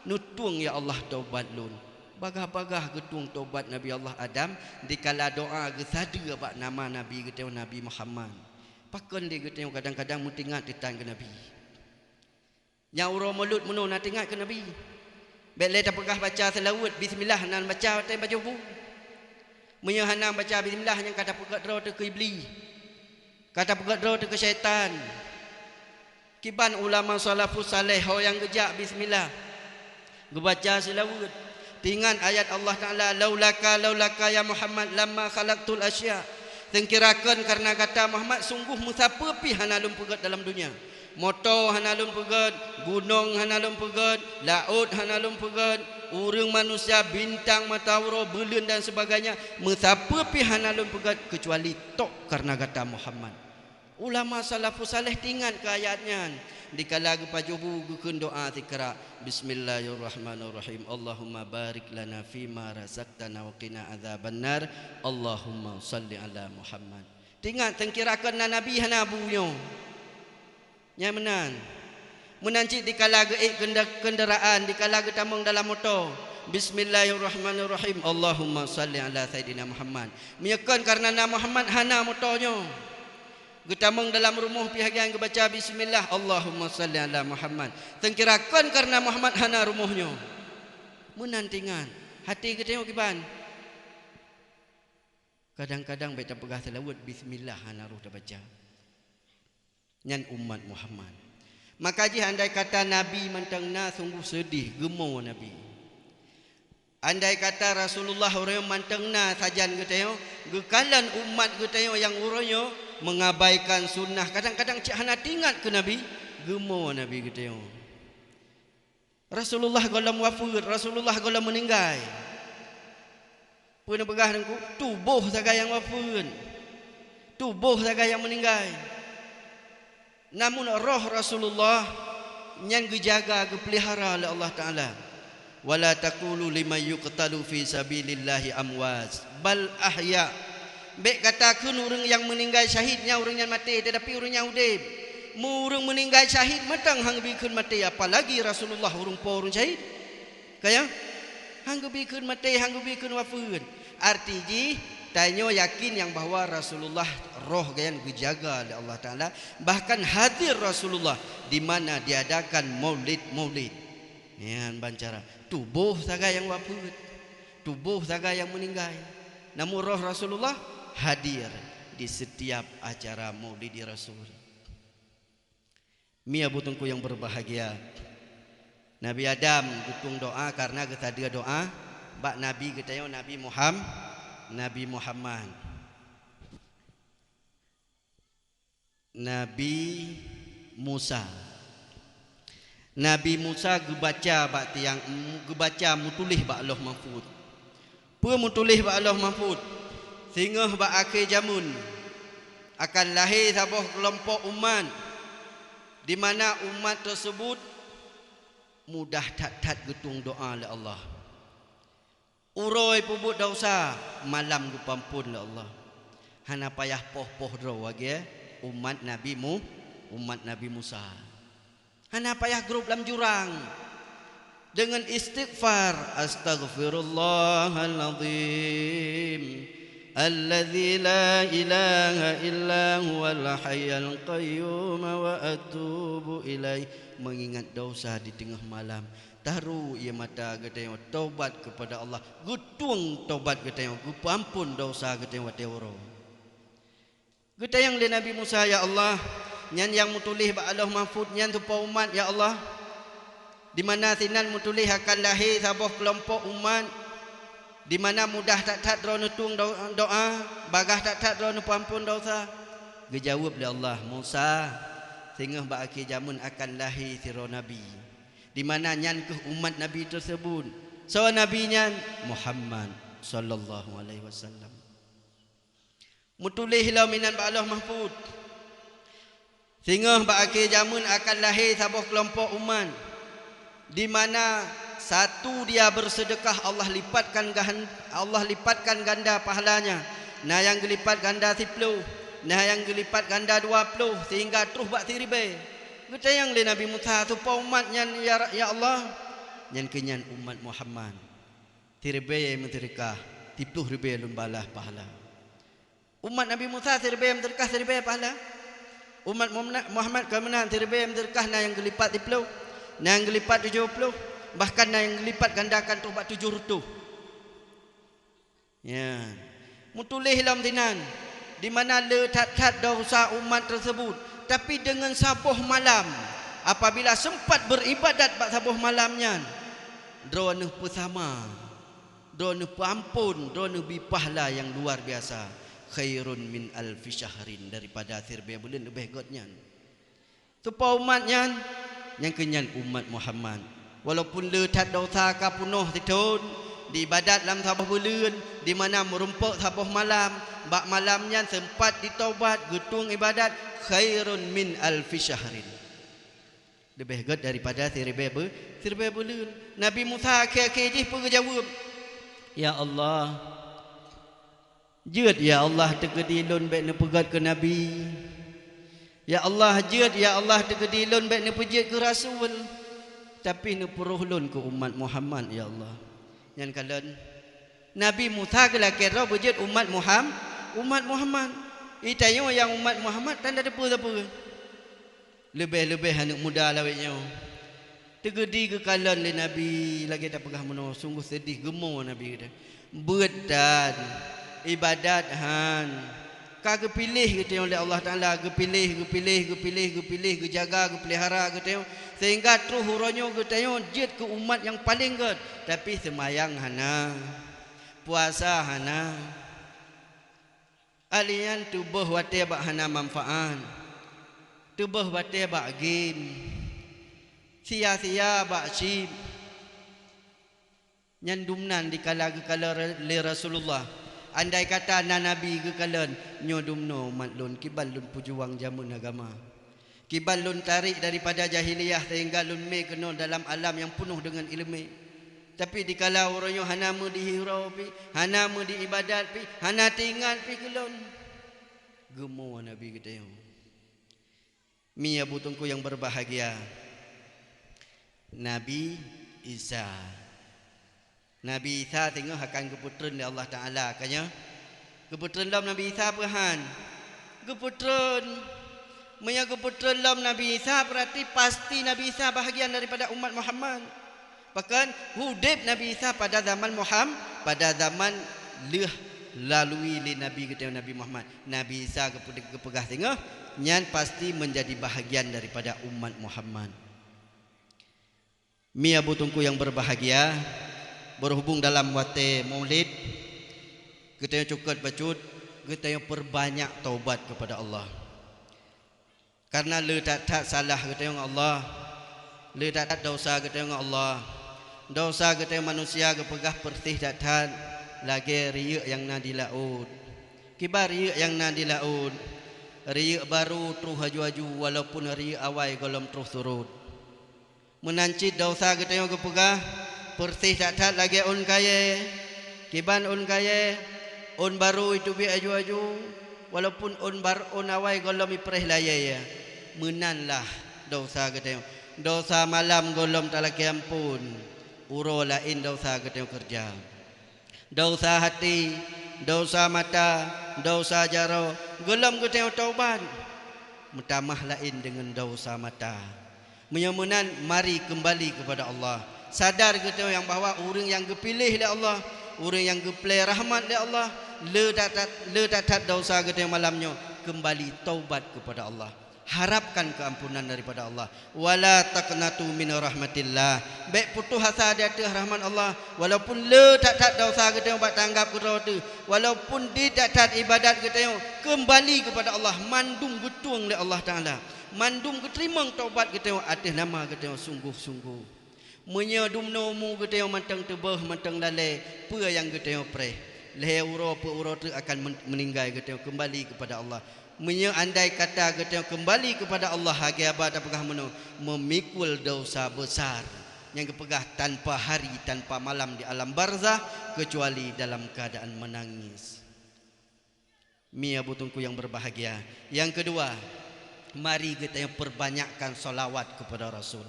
neutueng, ya Allah, tobat lôn. Bagaih-bagaih geutueng tobat Nabi Allah Adam dikala doa geusadeue bak nama Nabi geutanyoe, Nabi Muhammad. Pakon lé geutanyoe kadang-kadang meutingat teutan keu Nabi? Nyang uroe mulod meunoe na teuingat keu Nabi. Bèk lé tapeugah baca seulaweuet, bismillah hana baca watèe bajoh bu. Meunyoe hana baca bismillah, nyan ka tapeugèt droe teuh keu Iblih. Ka tapeugèt droe teuh keu syaitan. Kiban ulama salafus saleh, ho nyang geujak bismillah, geubaca seulaweuet. Teuingat ayat Allah Taala, "Laulaka, laulaka ya Muhammad, lamma khalaqtul asya." Seungkira kon kareuna gata Muhammad, sunggoh meusapeue pih hana lôn peugèt dalam donya. Moto hana lôn peugèt, gunong hana lôn peugèt, laôt hana lôn peugèt, ureueng manusia, bintang, mata uroe, buleuen dan sebagainya, meusapeue pih hana lôn peugèt keucuali tok kareuna gata Muhammad. Ulama salafus saleh teuingat keu ayat nyan. Dikala geupajoh bu geukheun doa sikra, "Bismillahirrahmanirrahim. Allahumma barik lana fima razaqtana wa qina adzabannar. Allahumma shalli ala Muhammad." Teuingat, seungkira kon na nabi hana bu nyoe. Nyan meunan. Meunan cit dikala geuék kenda-, kendaraan, dikala geutamong dalam moto, "Bismillahirrahmanirrahim. Allahumma shalli ala Sayyidina Muhammad." Meunyoe kon kareuna na Muhammad, hana moto nyoe. Geutamong dalam rumoh pih lagèe nyan geubaca bismillah, "Allahumma shalli ala Muhammad." Seungkira kon kareuna Muhammad, hana rumoh nyoe. Meunan teuingat. Até geutanyoe kiban? Kadang-kadang bèk tapeugah seulaweuet, bismillah hana roh tabaca. Nyan umat Muhammad. Maka jih andai kata Nabi mantong na, sunggoh seudeh, geumo Nabi. Andai kata Rasulullah uroe nyoe mantong na sajan geutanyoe, geukalon umat geutanyoe nyang uroe nyoe mengabaikan sunnah, kadang-kadang cit hana teuingat keu Nabi, geumo Nabi geutanyoe. Rasulullah gohlom wafeuet, Rasulullah gohlom meuninggai. Peue neupeugah Teungku? Tuboh sagai nyang wafeuet. Tuboh sagai nyang meuninggai. Namun roh Rasulullah nyan geujaga, geupeulihara lé Allah Taala. "Wala taqulu liman yuqtalu fi sabilillahi amwat, bal ahya." Bèk gata kheun ureueng nyang meuninggai syahid nyan ureueng nyan maté, teutapi ureueng nyan udép. Meu ureueng meuninggai syahid mantong han geubi kheun maté, apalagi Rasulullah ureueng po ureueng syahid. Ka nyan? Han geubi kheun maté, han geubi kheun wafeuet. Arti jih, tanyoe yakin nyang bahwa Rasulullah roh geuh nyan geujaga lé Allah Taala, bahkan hadir Rasulullah di mana diadakan maulid-maulid. Nyan ban cara tuboh sagai nyang wafeuet, tuboh sagai nyang meuninggai. Namun roh Rasulullah hadir di setiap acara Maulidi Rasul. Mi abu teungku nyang berbahagia, Nabi Adam geutueng doa karena geusadeue doa bak Nabi geutanyoe Nabi Muham-, Nabi Muhammad. Nabi Musa. Nabi Musa geubaca bak tiang, geubaca meutuléh bak Lauh Mahfuz. Peue meutuléh bak Lauh Mahfuz? Singoh bak akhé jameun akan lahé saboh keulompok umat, di mana umat teuseubut mudah that-that geutueng doa lé Allah. Uroe peubuet desya, malam geupeuamphon lé Allah. Hana payah poh-poh droe lagée umat Nabi Mu-, umat Nabi Musa. Hana payah grob lam jurang deungon istighfar, "Astaghfirullahalazim, alladzi la ilaha illa huwal hayyul qayyum, wa atubu ilaih." Mengingat dosa di tengah malam, taru ie mata geutanyoe tobat kepada Allah, geutueng tobat geutanyoe, geupeuamphon dosa geutanyoe watée uroe. Geutanyong lé Nabi Musa, "Ya Allah, nyan nyang meutuléh bak Lauh Mahfuz nyan soe po umat, ya Allah? Di mana sinan meutuléh akan lahé saboh keulompok umat, di mana mudah that-that droeneuh tueng do-, doa, bagaih that-that droeneuh peuamphon dosa?" Geujaweueb lé Allah, "Musa, singoh bak akhé jameun akan lahé sidroe nabi, di mana nyan kheueh umat nabi teuseubut." Soe nabi nyan? Muhammad sallallahu alaihi wasallam. Meutuléh lom inan bak Lauh Mahfuz, "Singoh bak akhé jameun akan lahé saboh keulompok umat, di mana satu dia beuseudeukah Allah lipatkan gahan-, Allah lipatkan ganda pahalanya, na nyang geulipat ganda siploh, na nyang geulipat ganda dua ploh, sehingga troh bak siribée." Geutanyong lé Nabi Musa, "Soe po umat nyan, ya Ra-, ya Allah?" "Nyan kheueh nyan umat Muhammad. Siribée meuseudeukah, siploh ribée lôn balaih pahala." Umat Nabi Musa siribée meuseudeukah siribée pahala. Umat Muhammad, Muhammad ka meunan siribée meuseudeukah na nyang geulipat siploh, na nyang geulipat tujoh ploh, bahkan na nyang geulipat gandakan troh bak tujoh reutôh. Ya. Meutuléh lom sinan, di mana le that-that desya umat teuseubut, tapi deungon saboh malam, apabila seumpat beuribadat bak saboh malam nyan, droeneuh peusama, droeneuh peuamphon, droeneuh bi pahala nyang luar biasa, khairun min alfi syahrin, daripada siribée buleuen leubeh gét nyan. Soe po umat nyan? Nyan kheueh nyan umat Muhammad. Walaupun le that desya ka peunoh sithon, diibadat lam saboh buleuen, di mana meurumpok saboh malam, bak malam nyan seumpat jitaubat, geutueng ibadat, khairun min alfi syahrin. Leubeh gét daripada siribée bu-, siribée buleuen. Nabi Musa akhé-akhé jih peue geujaweueb? "Ya Allah, jeuet ya Allah teukeudi lôn bék neupeugét keu nabi. Ya Allah, jeuet ya Allah teukeudi lôn bék neupeujeuet keu rasul. Tapi neupuroh lôn keu umat Muhammad, ya Allah." Nyan kalon Nabi Musa geulakée droe beujeuet umat Muham-, umat Muhammad. Itanyoe nyang umat Muhammad tan tateupeue-teupeue. Leubeh-leubeh aneuëk muda lawét nyoe. Teugeudi geukalon lé Nabi lagée tapeugah meunoe, sunggoh seudeh geumo Nabi geutanyoe. Beuet tan, iébadat han. Ka geupiléh geutanyoe lé Allah Taala, geupiléh, geupiléh, geupiléh, geupiléh, geujaga, geupeulihara geutanyoe, seuhingga troh uroe nyoe geutanyoe jeuet keu umat nyang paleng gét, tapi seumayang hana, puasa hana. Alèh nyan tuboh watée bak hana manfaát, tuboh watée bak game, sia-sia bak chip. Nyan dumnan dikala geukalon lé Rasulullah. Andai kata na nabi geukalon, nyoe dumnoe umat lôn kiban lôn peujuang jameun agama. Kiban lôn tarek daripada jahiliyah sehingga lôn mé keunoe dalam alam nyang peunoh deungon iéleumé. Tapi dikala uroe nyoe hana meudihiroe pih, hana meudiiébadat pih, hana teuingat pih keu lôn. Geumo Nabi geutanyoe. Mi abu teungku nyang berbahagia, Nabi Isa. Nabi Isa teungoh akan geupeutreun lé Allah Taala, ka nyoe? Geupeutreun lom Nabi Isa peue han? Geupeutreun. Meunyoe geupeutreun lom Nabi Isa, beurati pasti Nabi Isa bahagian daripada umat Muhammad. Pakon udeb Nabi Isa pada zaman Muham-, pada zaman lheueh lalui lé Nabi geutanyoe Nabi Muhammad. Nabi Isa geupeu-, geupeugah singoh, nyan pasti menjadi bahagian daripada umat Muhammad. Mi Abu Teungku yang berbahagia, berhubung dalam watée Maulid, geutanyoe cukot bacut, geutanyoe perbanyak taubat kepada Allah. Karena le that-that salah geutanyoe ngon Allah, le that-that dosa geutanyoe ngon Allah. Dosa geutanyoe manusia geupeugah peureuseh that-that lagée riyeuk nyang na di laôt. Kiban riyeuk nyang na di laôt, riyeuk barô troh aju-aju, walaupun riyeuk awai gohlom troh surot. Meunan cit dosa geutanyoe geupeugah peureuseh that-that lagée ôn kayée. Kiban ôn kayée, ôn barô iteubiet aju-aju, walaupun ôn bar-, ôn awai gohlom ipreh layée. Meunan lah dosa geutanyoe. Dosa malam gohlom talakée amphon, uroe laén dosa geutanyoe keureuja. Dosa hati, dosa mata, dosa jaroe, gohlom geutanyoe taubat. Meutamah laén deungon dosa mata. Meunyoe meunan, mari keumbali keupada Allah. Sadar geutanyoe nyang bahwa ureuëng nyang geupiléh lé Allah, ureuëng nyang geuplé rahmat lé Allah, le that-that, le that-that dosa geutanyoe malam nyoe, keumbali taubat keupada Allah. Harapkan keuampunan daripada Allah. "Wala taqnatu min rahmatillah." Bék putôh asa di ateueh rahmat Allah, walaupun le that-that dosa geutanyoe bak tanggab keudroe teuh, walaupun di that-that ibadat geutanyoe, keumbali keupada Allah, mandum geutueng lé Allah Taala. Mandum geuteurimong taubat geutanyoe ateueh nama geutanyoe sunggoh-sunggoh. Meunyoe dumnoe umu geutanyoe mantong teuböh mantong lalée, peue nyang geutanyoe preh? Lhée uroe peu uroe teuk akan men-, meuninggai geutanyoe keumbali keupada Allah. Meunyoe andai kata geutanyoe keumbali keupada Allah, lagée haba tapeugah meunoe, meumikul desya besar, nyang geupeugah tanpa hari tanpa malam di alam barzah, keucuali dalam keuadaan meunangis. Mi Abu Teungku yang berbahagia. Yang kedua, mari geutanyoe perbanyakkan shalawat keupada Rasul.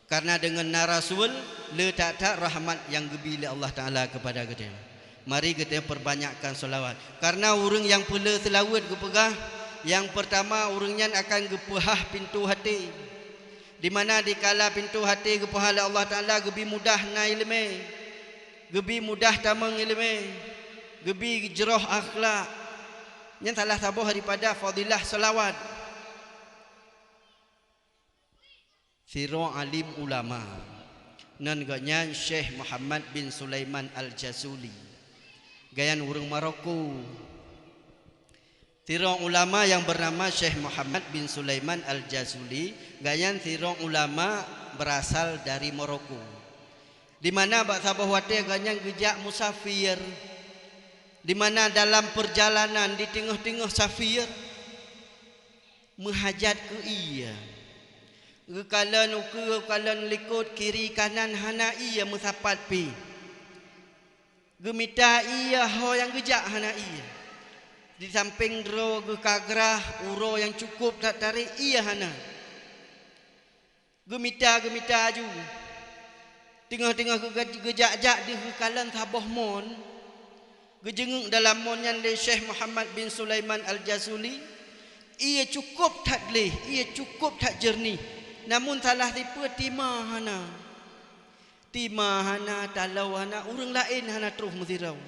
Karena deungon na Rasul, le that-that rahmat nyang geubi lé Allah Taala keupada geutanyoe. Mari geutanyoe perbanyakkan shalawat. Karena ureuëng nyang peuleueh seulaweuet geupeugah, nyang peurtama ureuëng nyan akan geupeuhah pintoe até. Di mana dikala pintoe até geupeuhah lé Allah Taala geubi mudah na iéleumé, geubi mudah tamong iéleumé, geubi jroh akhlak. Nyan salah saboh daripada fadilah shalawat. Sidroe alim ulama, nan gobnyan Syekh Muhammad bin Sulaiman Al-Jazuli, gobnyan ureuëng Maroko. Sidroe ulama nyang beunama Syekh Muhammad bin Sulaiman Al-Jazuli, gobnyan sidroe ulama beurasal dari Maroko. Di mana bak saboh watée gobnyan geujak musafir, di mana dalam peurjalanan di teungoh-teungoh safir, meuhajat keu ié. Geukalon ukeue, geukalon likot, kiri kanan hana ié meusapat pih. Geumita ié ho nyang geujak hana ié. Di sampéng droe geukagrah uroe nyang cukôp that tarek ié hana. Geumita, geumita aju. Teungoh-teungoh geu-, geujak-jak deuh geukalon saboh mon. Geujeungeuk dalam mon nyan lé Syekh Muhammad bin Sulaiman Al-Jazuli. Ié cukôp that gleh, ié cukôp that jeureunih. Namun salah sipeue tima hana. Tima hana, taloe hana, ureuëng laén hana troh meusidroe.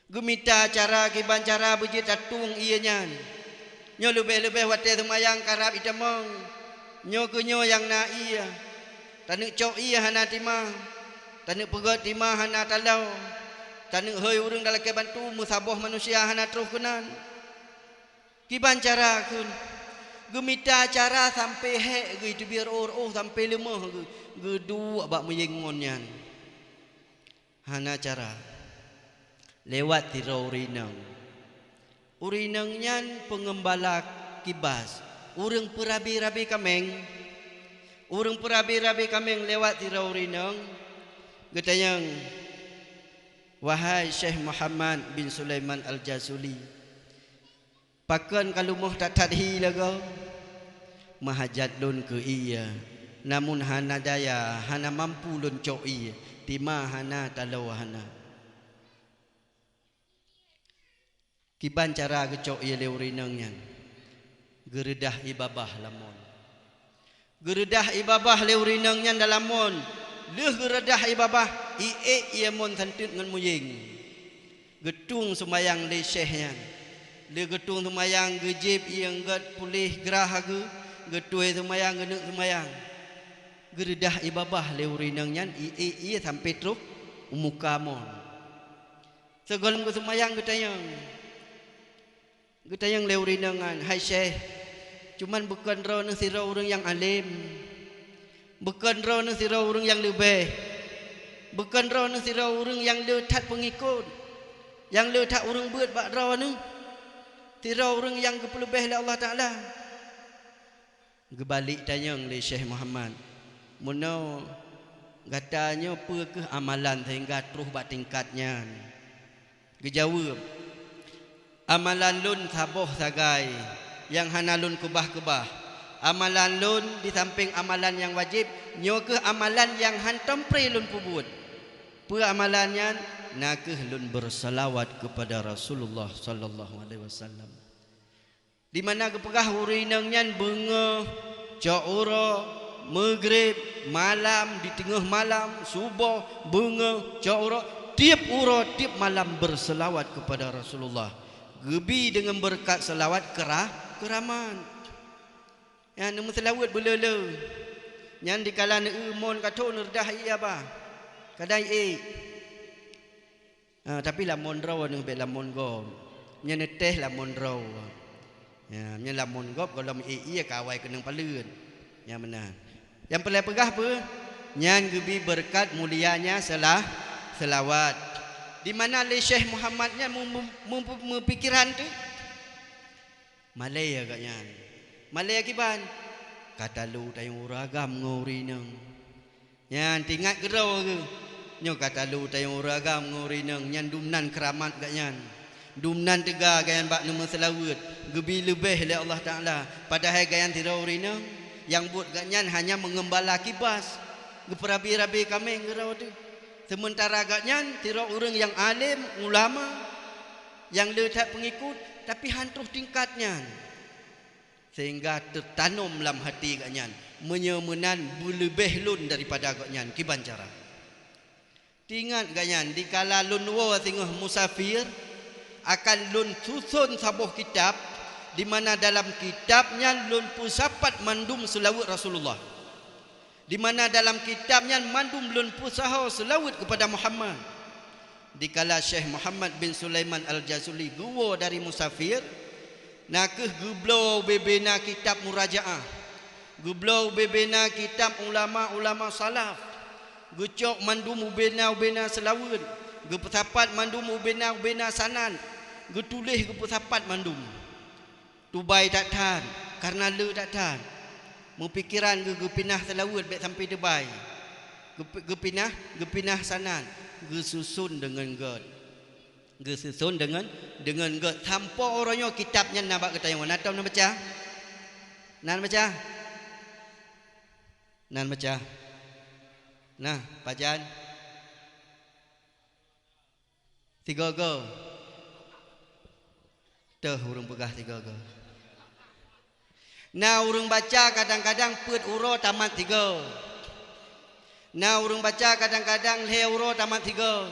Geumita cara kiban cara beujeuet tatueng ié nyan. Nyoe leubeh-leubeh watée seumayang karab itamong. Nyoe keuh nyoe nyang na ié. Taneuk cok ié hana tima. Taneuk peugét tima hana taloe. Taneuk hôi ureuëng talakée bantu meusaboh manusia hana troh keunan. Kiban cara kheun. Geumita cara sampoe hék geuh teubiet reuôh-reuôh sampoe leumoh geuh, geuduek bak meuyeng ngon nyan. Hana cara. Lewat sidroe ureuëng inong. Ureuëng inong nyan peungeumbala kibas, ureuëng peurabe-rabe kaméng. Ureuëng peurabe-rabe kaméng lewat sidroe ureuëng inong, geutanyong, "Wahai Syekh Muhammad bin Sulaiman Al-Jazuli, pakon ka leumoh that-that hi lagoe? Meuhajat lôn keu ié, namun hana daya, hana mampu lôn cok ié, tima hana, taloe hana." Kiban cara geucok ié lé ureuëng inong nyan? Geureudah ié babah lam mon. Geureudah ié babah lé ureuëng inong nyan dalam mon, Lheueh geureudah ié babah, iék ié mon santeut ngon muyeng. Geutueng seumayang lé syeh nyan. Lheueh geutueng seumayang, geujieb ié eunggot puléh grah geuh, geutueng seumayang, geuneuk seumayang. Geureudah ié babah lé ureuëng inong nyan, iék ié sampoe troh u muka mon. Sigohlom geuseumayang geutanyong. Geutanyong lé ureuëng inong nyan, "Hai syeh, cuman bukon droeneuh sidroe ureuëng nyang além. Bukon droeneuh sidroe ureuëng nyang leubeh. Bukon droeneuh sidroe ureuëng nyang le that peungikot, nyang le that ureuëng beuet bak droeneuh. Sidroe ureuëng nyang geupeuleubeh lé Allah Taala." Geubalek tanyong lé Syekh Muhammad, "Meunoe gata nyoe peue kheueh amalan sehingga troh bak tingkat nyan?" Geujaweueb, "Amalan lôn saboh sagai nyang hana lôn keubah-keubah. Amalan lôn disampéng amalan nyang wajéb, nyoe kheueh amalan nyang hántom pré lôn peubuet." "Peue amalan nyan?" "Na kheueh lôn beuseulawat keupada Rasulullah sallallahu alaihi wasallam." Di mana geupeugah ureuëng inong nyan beungoh, cok uroe, meugreb, malam, di teungoh malam, suboh, beungoh, cok uroe, tieb uroe, tieb malam beuseulawat keupada Rasulullah. Geubi deungon beureukat seulawat keura-, keuramat. Nyan neumeuseulaweuet beuleu-leu. Nyan dikala neueu mon ka thon neureudah ié babah. Kadang iék. Ha, tapi lamon droe neuh bék lamon gob. Nyan neutéh lamon droe. Ya, nyan lamon gob gohlom iék ié ka awai keunong paleuet. Nyan meunan. Nyang peureulée peugah peue? Nyan geubi beureukat mulianya seulah-, seulawat. Di mana lé Syekh Muhammad nyan meu-, meu-, meu-, meupikeran teuk? Malée gobnyan. Malée kiban? Ka talo tayong uroe agam ngon ureuëng inong. Nyan teuingat keudroe geuh. Nyoe ka talo tayong uroe agam ngon ureuëng inong, nyan dumnan keuramat gobnyan. Dumnan teuga gobnyan bak neumeuseulaweuet, geubi leubeh lé Allah Taala. Padahai gobnyan sidroe ureuëng inong, nyang buet gobnyan hanya meungeumbala kibas, geupeurabe-rabe kaméng keudroe teuh. Seumeutara gobnyan sidroe ureuëng nyang além, ulama, nyang le that peungikot, tapi han troh tingkat nyan. Sehingga teutanom lam hati gobnyan, "Meunyoe meunan beuleubeh lôn daripada gobnyan, kiban cara?" Teuingat gobnyan, dikala lôn woe singoh musafir, akan lôn suson saboh kitab, di mana dalam kitab nyan lôn peusapat mandum seulaweuet Rasulullah. Di mana dalam kitab nyan mandum lôn peusaho seulaweuet keupada Muhammad. Dikala Syekh Muhammad bin Sulaiman Al-Jazuli geuwoe dari musafir, na kheueh geubloe ubé-bé na kitab murajaah, geubloe ubé-bé na kitab ulama-ulama salaf, geucok mandum ubé na ubé na seulaweuet, geupeusapat mandum ubé na ubé na sanad, geutuléh geupeusapat mandum. Tubai that-that, kareuna le that-that. Meupikeran geuh geupinah seulaweuet bék sampoe tubai. Geup-, geupinah, geupinah sanad, geususon deungon gét. Geususon deungon, deungon gét. Sampoe uroe nyoe kitab nyan na bak geutanyoe. Na tom na baca? Na baca? Na baca? Nah, pajan? Sigoe-goe. Teuh ureuëng peugah sigoe-goe. Na ureuëng baca kadang-kadang peuet uroe tamat sigoe. Na ureuëng baca kadang-kadang lhée uroe tamat sigoe.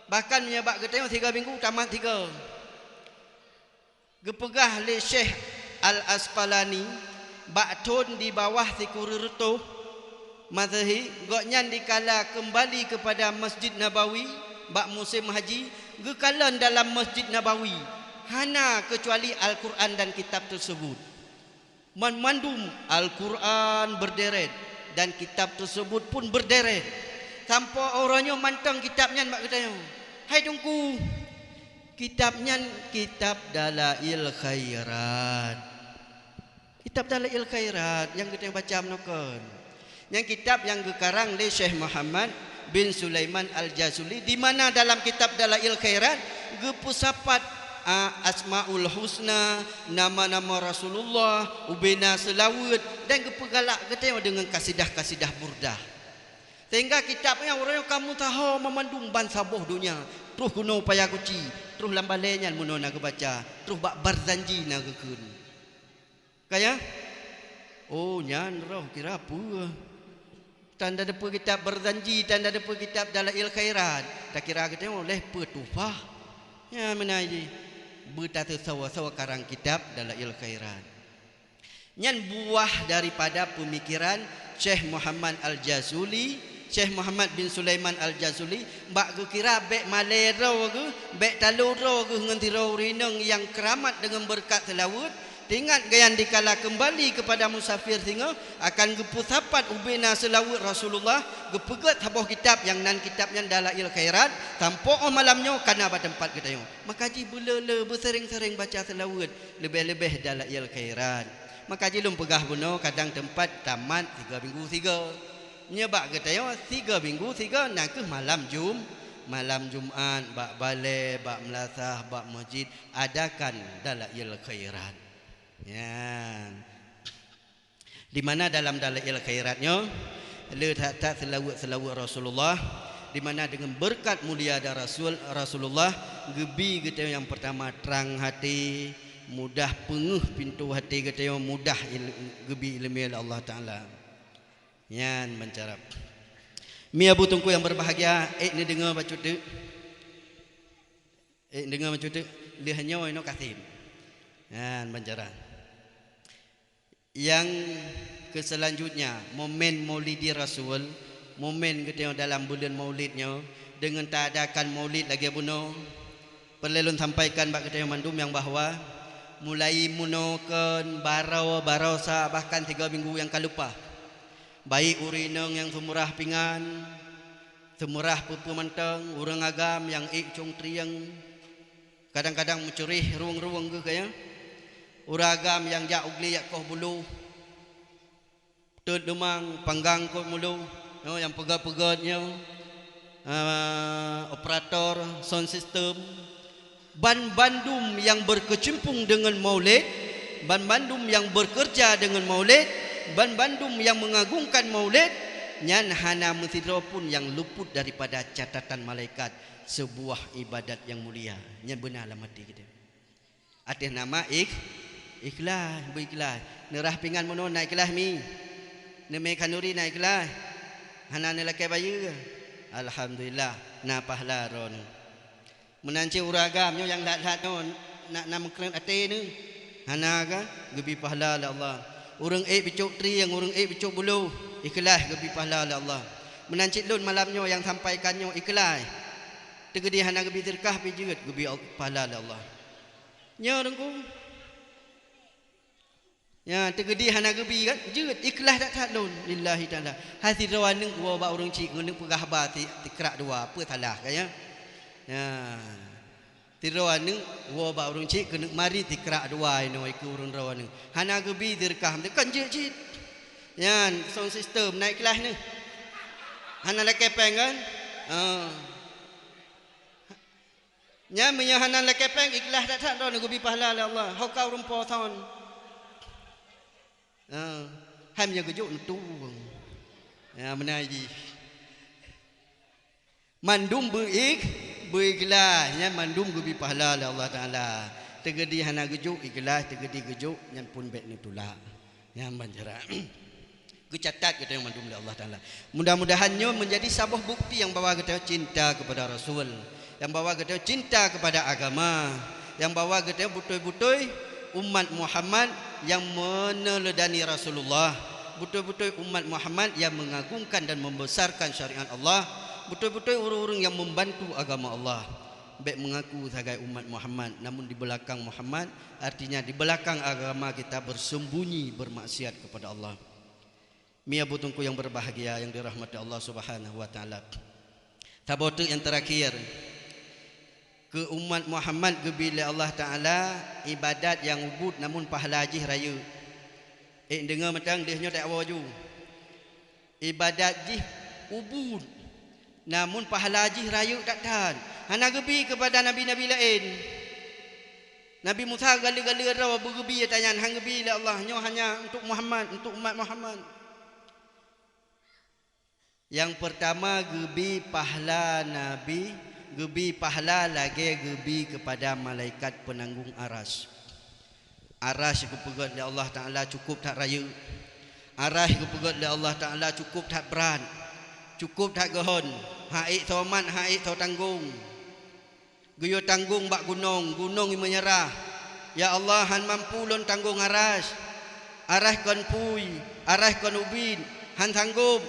Bahkan meunyoe bak geutanyoe sigoe minggu tamat sigoe. Geupeugah lé Syekh Al-Asqalani, bak thon di bawah sikureueng reutôh Masehi, gobnyan dikala keumbali keupada Masjid Nabawi bak musém haji, geukalon dalam Masjid Nabawi hana keucuali Al-Qur'an dan kitab teuseubut. Banmandum Al-Qur'an beurderet dan kitab teuseubut pun beurderet. Sampoe uroe nyoe mantong kitab nyan bak geutanyoe. Hai Teungku, kitab nyan kitab Dalail Khairat. Kitab Dalail Khairat nyang geutanyoe baca meunoe kon. Nyang kitab nyang geukarang lé Syekh Muhammad bin Sulaiman Al-Jazuli, di mana dalam kitab Dalail Khairat geupeusapat, a, Asmaul Husna, nama-nama Rasulullah, ubena seulaweuet, dan geupeugalak geutanyoe deungon kasidah-kasidah Burdah. Sehingga kitab nyan uroe nyoe ka meusaho meumandum bansaboh donya, troh keunoe Paya Kuci, troh lam balée nyan meunoe na geubaca, troh bak Barzanji na geukheun. Ka nyan? Oh, nyan roh kira peue? Tan tateupeue kitab Barzanji, tan tateupeue kitab Dalail Khairat. Takira geutanyoe lheueh peue tuphah. Nyan meunan jih. Beutateusoe-soe karang kitab Dalail Khairat. Nyan buah daripada peumikiran Syekh Muhammad Al-Jazuli, Syekh Muhammad bin Sulaiman Al-Jazuli, bak geukira bék malée droe geuh, bék talo droe geuh ngon sidroe ureuëng inong nyang keuramat deungon beureukat seulaweuet, teuingat gobnyan dikala keumbali keupada musafir singoh, akan geupeusapat ubena seulaweuet Rasulullah, geupeugét saboh kitab nyang nan kitab nyan Dalail Khairat, sampoe óh malam nyoe kana bak teumpat geutanyoe. Maka jih beuleu-leu, beuseuréng-seuréng baca seulaweuet, leubeh-leubeh Dalail Khairat. Maka jih lôn peugah bunoe kadang teumpat tamat tiga minggu tiga. Nyoe bak geutanyoe tiga minggu tiga na kheueh malam Jum-, malam Jumat bak balée, bak meulasah, bak meuseujid adakan Dalail Khairat. Nyan. Di mana dalam Dalail Khairat nyoe le that-that seulaweuet-seulaweuet Rasulullah, di mana deungon beureukat mulia dan Rasul, Rasulullah geubi geutanyoe nyang peurtama trang até, mudah peungeuh pintoe até geutanyoe, mudah il-, geubi iéleumé lé Allah Taala. Nyan bancara. Mi abu teungku nyang beubahgia, ék neudeungoe bacut teuk. Ék neudeungoe bacut teuk. Lheueh nyoe inoe ka seb. Nyan bancara. Nyang keu seulanjutnya, momen Maulidi Rasul, momen geutanyoe dalam buleuen Maulid nyoe, deungon taadakan Maulid lagée bunoe, peureulée lôn sampaikan bak geutanyoe mandum nyang bahwa mulai meunoe kon baroe-baroe sa bahkan tiga minggu nyang ka leupah, baik ureuëng inong nyang seumurah pingan, seumurah peue-peue mantong, ureuëng agam nyang ék cong trieng, kadang-kadang meucureh rueng-rueng geuh kaya. Ureuëng agam nyang jak u glé jak koh buloh, teuet leumang, panggang kot muloh, nyoe nyang peugét-peugét nyoe, ah, operator sound system, ban bandum nyang berkecimpung deungon Maulid, ban bandum nyang bekerja deungon Maulid, ban bandum nyang mengagungkan Maulid, nyan hana meusidroe pun nyang luput daripada catatan malaikat. Seubuah ibadat nyang mulia. Nyan beuna lam até geutanyoe. Ateueh nama ikh-, ikhlaih, beuikhlaih. Neurah pingan meunoe na ikhlaih mi. Neumé khanuri na ikhlaih. Hana neulakée bayeue. Alhamdulillah, na pahala droeneuh. Meunan cit ureuëng agam nyoe nyang that-that nyoe na, na meukreuet até neuh. Hana ka geubi pahala lé Allah. Ureuëng ék bicok trieng, ureuëng ék bicok buloh, ikhlaih geubi pahala lé Allah. Meunan cit lôn malam nyoe nyang sampaikan nyoe ikhlaih. Teugeudi hana geubi seudeukah pih jeuet geubi pahala lé Allah. Nyoe Teungku. Nyan teugeudi hana geubi kan? Jeuet ikhlaih that-that lôn lillahi taala. Hai sidroe aneuk woe bak ureuëng chik keuneuk peugah haba ti-, tikrak dua, peue salah kan ya? Nyan. Sidroe aneuk woe bak ureuëng chik keuneuk marit tikrak dua inoe keu ureuëng droe aneuk. Hana geubi seudeukah, kan jeuet cit. Nyan sound system na ikhlaih neuh. Hana lakée péng kan? Ha. Nyan meunyoe hana lakée péng ikhlaih that-that droeneuh geubi pahala lé Allah. Ho ka ureuëng po thon. Ha, hai meunyoe geujok neutueng. Ya, meunan jih. Mandum beuik-, beuikhlaih, nyan mandum geubi pahala lé Allah Taala. Teugeudi hana geujok ikhlaih, teugeudi geujok, nyan pun bék neutulak. Nyan bancara. Geucatat geutanyoe mandum lé Allah Taala. Mudah-mudahan nyoe menjadi saboh bukti nyang bahwa geutanyoe cinta kepada Rasul, nyang bahwa geutanyoe cinta kepada agama, nyang bahwa geutanyoe beutôi-beutôi umat Muhammad nyang meneladani Rasulullah, beutôi-beutôi umat Muhammad nyang mengagungkan dan membesarkan syariat Allah, beutôi-beutôi ureuëng-ureuëng nyang membantu agama Allah. Bék mengaku sagai umat Muhammad, namun di belakang Muhammad, artinya di belakang agama kita bersembunyi bermaksiat kepada Allah. Mi abu teungku nyang berbahagia nyang dirahmati Allah Subhanahu wa Taala. Saboh teuk nyang terakhir, keu umat Muhammad geubi lé Allah Taala ibadat nyang ubit namun pahala jih rayeuk. Ék deungoe mantong deuh nyoe tak awoe ju. Ibadat jih ubit, namun pahala jih rayeuk that-that. Hana geubi keupada nabi-nabi laén. Nabi Musa galeue-galeue droe beugeubi ata nyan, han geubi lé Allah. Nyoe hanya untuk Muhammad, untuk umat Muhammad. Nyang peurtama geubi pahala nabi, geubi pahala lagée geubi keupada malaikat peunanggong aras. Aras geupeugét lé Allah Taala cukôp that rayeuk. Araih geupeugét lé Allah Taala cukôp that brat, cukôp that geuhon, han ék soe mat, han ék soe tanggong. Geuyue tanggong bak gunong, gunong meunyeurah, "Ya Allah, han mampu lôn tanggong araih. Araih kon pui, araih kon ubit, han sanggôp."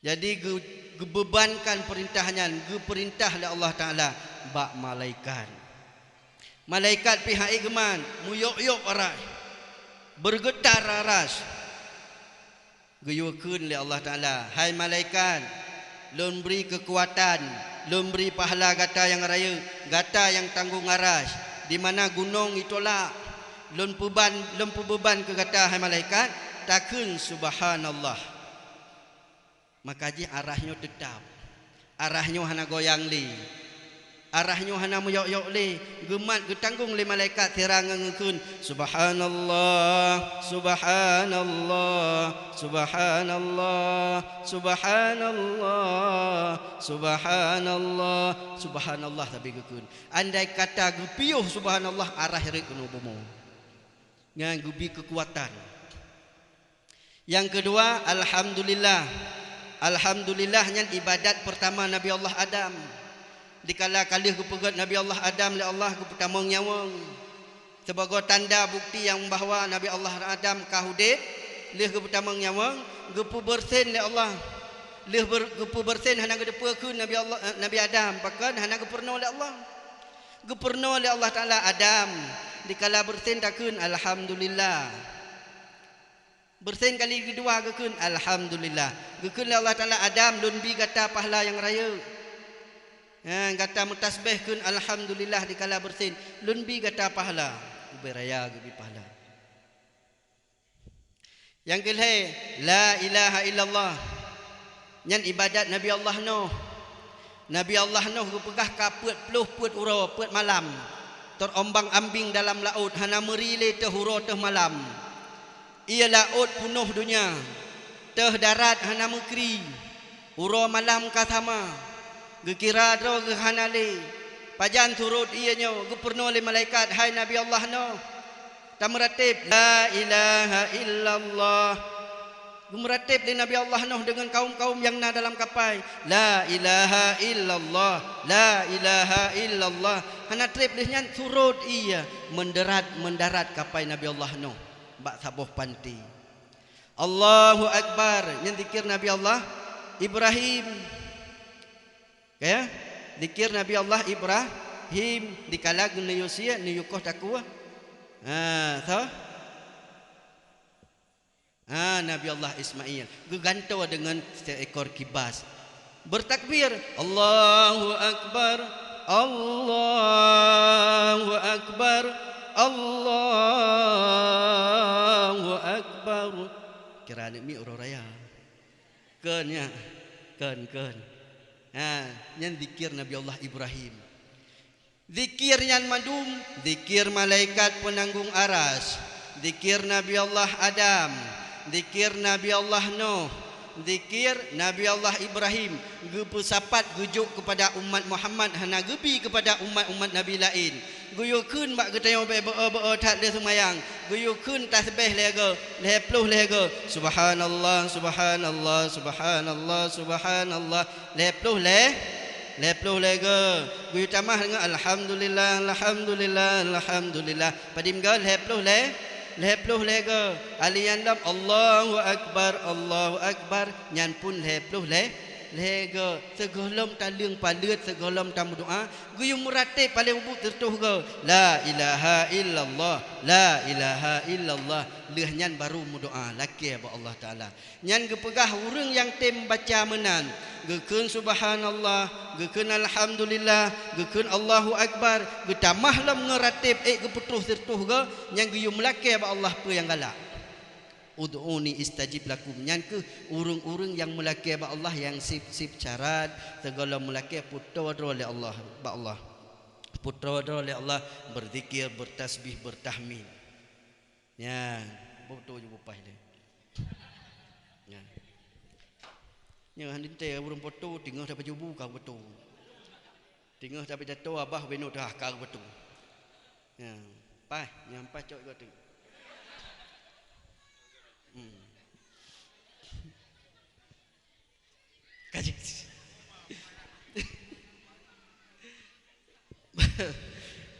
Jadi geu-, geubeubankan peurintah nyan, geupeurintah lé Allah Taala bak malaikat. Malaikat pih han ék geumat, meuyôk-yôk araih, beureugetar araih. Geuyue kheun lé Allah Taala, "Hai malaikat, lôn bri keukuatan, lôn bri pahala gata nyang rayeuk, gata nyang tanggong araih, di mana gunong itulak. Lôn peuban, lôn peubeuban keu gata, hai malaikat, takheun subhanallah." Maka jih araih nyoe teutab. Araih nyoe hana goyang lé. Araih nyoe hana meuyôk-yôk lé. Geumat geutanggong lé malaikat sira ngon geukheun, "Subhanallah, subhanallah, subhanallah, subhanallah, subhanallah, subhanallah," sabe geukheun. Andai kata geupiôh subhanallah, araih rhot keunoe bumoe. Nyan geubi keukuatan. Nyang keudua, alhamdulillah. Alhamdulillah nyan ibadat peurtama Nabi Allah Adam. Dikala ka lheueh geupeugét Nabi Allah Adam lé Allah geupeutamong nyawöng. Sibagoe tanda bukti nyang bahwa Nabi Allah Adam ka udeb, lheueh geupeutamong nyawöng, geupeubeureusen lé Allah. Lheueh ber-, geupeubeureusen hana geuteupeue kheun Nabi Allah, eh, Nabi Adam, pakon hana geupeurunoe lé Allah. Geupeurunoe lé Allah Taala Adam, dikala beureusen takheun, "Alhamdulillah." Beureusen kali keudua geukheun, "Alhamdulillah." Geukheun lé Allah Taala, "Adam, lôn bi gata pahala nyang rayeuk. Ha, gata meutasbeh kheun alhamdulillah dikala beureusen, lôn bi gata pahala." Ubé raya geubi pahala. Nyang keulhée, la ilaha illallah. Nyan ibadat Nabi Allah Nuh. Nabi Allah Nuh geupeugah ka peuet ploh peuet uroe, peuet malam, teurombang-ambing dalam laôt, hana meuri lé teuh uroe teuh malam. Ié laôt peunoh donya, teuh darat hana meukri, uroe malam ka sama, geukira droe geuh hana lé. Pajan surot ié nyoe, geupeurunoe lé malaikat, "Hai Nabi Allah Nuh, tameuratéb, la ilaha illallah." Geumeuratéb lé Nabi Allah Nuh deungon kaum-kaum nyang na dalam kapai, "La ilaha illallah, la ilaha illallah." Hana treb lheueh nyan surot ié, meudarat-meudarat kapai Nabi Allah Nuh bak saboh panti. Allahu Akbar, nyan zikir Nabi Allah Ibrahim. Ka, ya? Zikir Nabi Allah Ibrahim dikala geuneuyue sie, neuyue koh takue. Ha, so? Ha, Nabi Allah Ismail geugantoe deungon seekor kibas. Bertakbir, "Allahu Akbar, Allahu Akbar, Allahu Akbar." Kira aneuk miet uroe raya. Kon, ya? Kon, kon. Ha, nyan zikir Nabi Allah Ibrahim. Zikir nyan mandum, zikir malaikat peunanggong aras, zikir Nabi Allah Adam, zikir Nabi Allah Nuh, zikir Nabi Allah Ibrahim, geupeusapat geujok keupada umat Muhammad, hana geubi keupada umat-umat nabi laén. Geuyue kheun bak geutanyoe beu-, beu-, beu-, that lé seumayang, geuyue kheun tasbeh lhée goe, lhée ploh lhée goe, "Subhanallah, subhanallah, subhanallah, subhanallah." Lhée ploh lhée, lhée ploh lhée goe. Geuyue tamah deungon, "Alhamdulillah, alhamdulillah, alhamdulillah." Padum goe, lhée ploh lhée, lhée ploh lhée goe. Ali nyan lom, "Allahu Akbar, Allahu Akbar." Nyan pun lhée ploh lhée, lhée goe. Sigohlom taleueng paleuet, sigohlom tameudoá, geuyue meuratéb paleng ubit sireutôh goe, "La ilaha illallah, la ilaha illallah." Lheueh nyan baru meudoá, lakée bak Allah Taala. Nyan geupeugah ureuëng nyang tem baca meunan, geukheun subhanallah, geukheun alhamdulillah, geukheun Allahu Akbar, geutamah lom ngon ratéb ék geupeutroh sireutôh goe, nyan geuyue meulakée bak Allah peue nyang galak. "Ud'uni astajib lakum." Nyan kheueh ureuëng-ureuëng nyang meulakée bak Allah nyang sép-sép syarat, sigohlom meulakée peutroh droe lé Allah, bak Allah. Peutroh droe lé Allah, beuzikir, beutasbih, beutahmid. Nyan, beutôi ju beupaih lé. Nyan. Nyan han teuntée ureuëng poto, teungoh tapajoh bu ka beutôi. Teungoh tapidato abah binoe teuhah ka beutôi. Nyan, paih, nyan paih cok igoe teuk.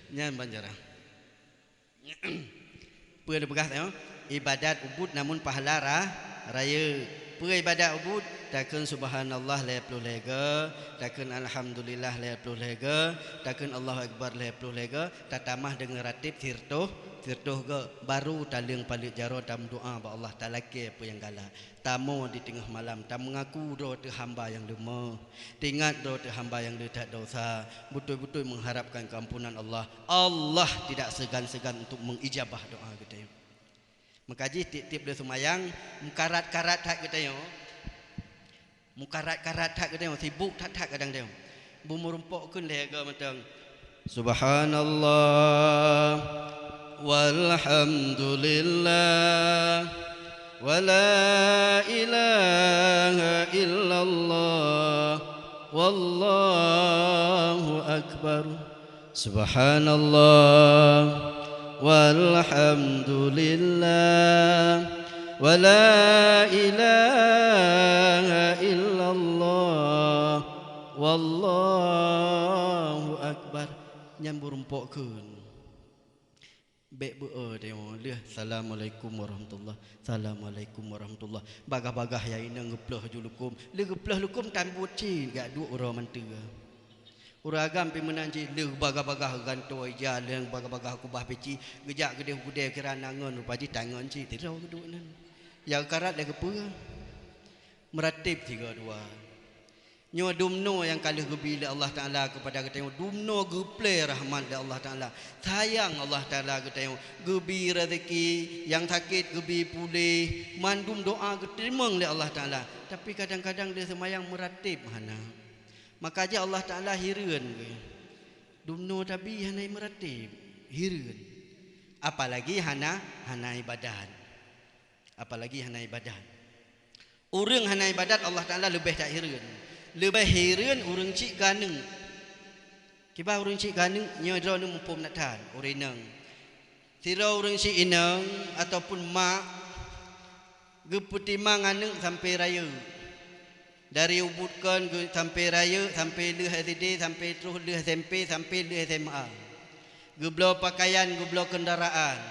Nyan banjarah. Peue neupeugah tanyoe? Ibadat ubit namun pahala ra-, rayeuk. Peue ibadat ubit? Takheun subhanallah lhèe ploh lhèe go, takheun alhamdulillah lhèe ploh lhèe go, takheun Allahu akbar lhèe ploh lhèe go, tatamah deungon ratib siratoh, siratoh go, baru taleueng paleuet jaroe tameudoa bak Allah, talakèe peue nyang galak. Tamoe di teungoh malam, tameungaku droe teuh hamba nyang leumoh. Teuingat droe teuh hamba nyang le that desya, beutôi-beutôi meuharapkan keuampunan Allah. Allah tidak segan-segan untuk mengijabah doa geutanyoe. Maka jih tiep-tiep lé seumayang, meukarat-karat that geutanyoe. Meukarat-karat that geutanyoe, sibuk that-that kadang tanyoe. Beumeurumpok kheun lhèe go mantong. Subhanallah, walhamdulillah, wa la ilaha illallah, wallahu akbar. Subhanallah, walhamdulillah, wa la ilaha illallah, wallahu akbar. Nyan beureumpok kheun. Bèk beu-e tanyoe lheueh, "Assalamualaikum warahmatullah, assalamualaikum warahmatullah." Bagah-bagah nyang inong geuplôh ju lukôm. Lheueh geuplôh lukôm tan buet cit, jak duek uroe mantöng. Ureueng agam pih meunan cit, lheueh bagah-bagah geugantoe ija, lheueh bagah-bagah kubah peci, geujak geudeh u keudè kira na ngon, rupa jih tan ngon cit, sidroe geuduek nan. Nyang karat lé keupeue? Meuratib sigoe dua. Nyoe dumnoe nyang ka lheueh geubi lé Allah Taala keupada geutanyoe, dumnoe geuplé rahmat lé Allah Taala. Sayang Allah Taala geutanyoe, geubi raseuki, nyang sakét geubi puléh, mandum doa geuteurimong lé Allah Taala. Tapi kadang-kadang lé seumayang meuratib hana. Maka jih Allah Taala hireuen geuh. Dumnoe tabi hana meuratib, hireuen. Apalagi hana, hana ibadat. Apalagi hana ibadat. Ureueng hana ibadat Allah Taala leubeh that hireuen. Leubeh hireuen ureueng chik keu aneuk. Kiban ureueng chik keu aneuk, nyoe droeneuh muphom that-that, ureueng inong. Sidroe ureueng chik inong ataupun mak geupeutimang aneuk sampoe rayeuk. Dari ubit kon geu-, sampoe rayeuk, sampoe lheueh S D, sampoe troh lheueh S M P, sampoe lheueh S M A. Geubloe peukayan, geubloe keundaraan.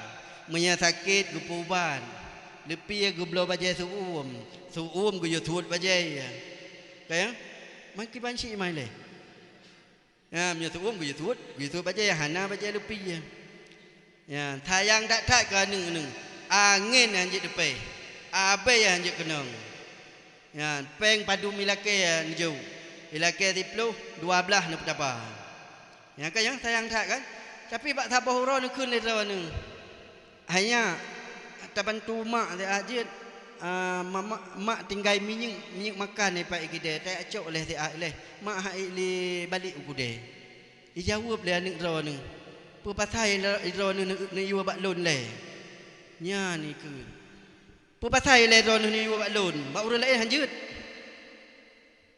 Meunyoe sakét, geupeuubat. Leupie geubloe bajèe seu-uem. Seu-uem geuyue suet bajèe. Ka ya? Man kiban chik mai lé. Ya, meunyoe seu-uem geuyue suet, geuyue suet bajèe, hana bajèe leupie. Ya, sayang that-that keu aneuk-aneuk. Angén han jeuet teupèh. Abèe han jeuet keunong. Nyan, péng padum ilakèe neujok. Ilakèe siplôh, dua blaih neupeutaba. Nyan kan nyang sayang that kan? Tapi bak saboh uroe neukheun lé droeneuh, "Hai nyak, tabantu mak siat jeuet, a, ma-, ma-, mak tinggai minyeuk, minyeuk makan nibak i keudè, tajak cok lé siat lé, mak han ék lé balek u keudè." Ijaweueb lé aneuk droeneuh, "Peue pasai droeneuh neu-, neuyue bak lôn lé?" Nyan ikheun. "Peue pasai lé droeneuh neuyue bak lôn, bak ureueng laén han jeuet?"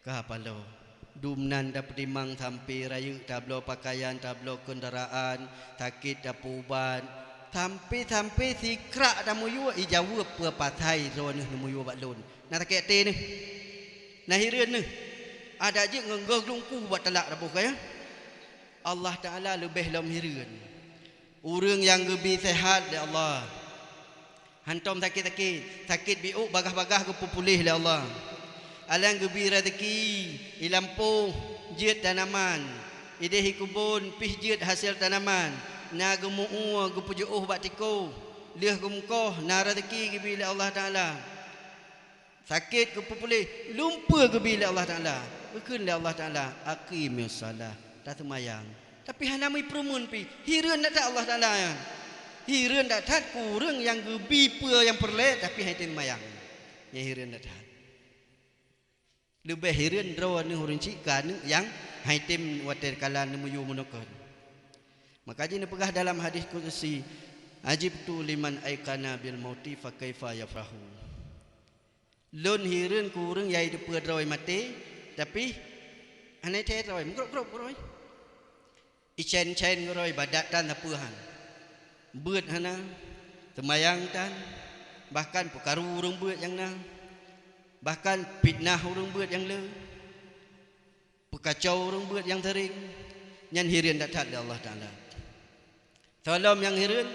Ka paloe. Dumnan tapeutimang sampoe rayeuk, tabloe peukayan, tabloe keundaraan, sakét tapeuubat. Sampoe-sampoe sikrak tameuyue, ijaweueb, "Peue pasai droeneuh neumiyue bak lôn?" Na sakét até neuh. Na hireuen neuh. Adak jeuet ngon goh geulungku bak talak taboh ka ya. Allah Taala leubeh lom hireuen. Ureueng nyang geubi seuhat lé Allah, hantom sakét-sakét, sakét biôk bagah-bagah geupeupuléh lé Allah. Alang geubi raseuki, i lampôh jeuet tanaman, idéh i keubon pih jeuet hasé tanaman, na geumeu'ue geupeujeuôh bak tikoh, lheueh geumeukoh na raseuki geubi lé Allah Taala. Sakét geupeupuléh, lumpeue geubi lé Allah Taala. Geukheun lé Allah Taala, "Aqimis shalah," taseumayang. Tapi hana meupeureumeun pih, hireuen that-that Allah Taala nyan. Hireuen that-that keu ureueng nyang geubi peue nyang peureulèe, tapi han item seumayang. Nyan hireuen that-that. Leubeh hireuen droeneuh ureueng chik keu aneuk nyang han item watèe kala neumiyue meunoe kon. Maka jih neupeugah dalam hadis qudsi, "Ajibtu liman aiqana bil mauti fa kaifa yafrahu." Lôn hireuen keu ureueng nyang jiteupeue droe maté, tapi hana thèe droe, meugrôp-grôp droe. Icén-cén droe, ibadat tan sapeue han. Beuet hana, seumayang tan, bahkan peukaru ureueng beuet nyang na, bahkan fitnah ureueng beuet nyang le. Peukacau ureueng beuet nyang sering, nyan hireuen that-that lé Allah Taala. Soe lom nyang hireuen?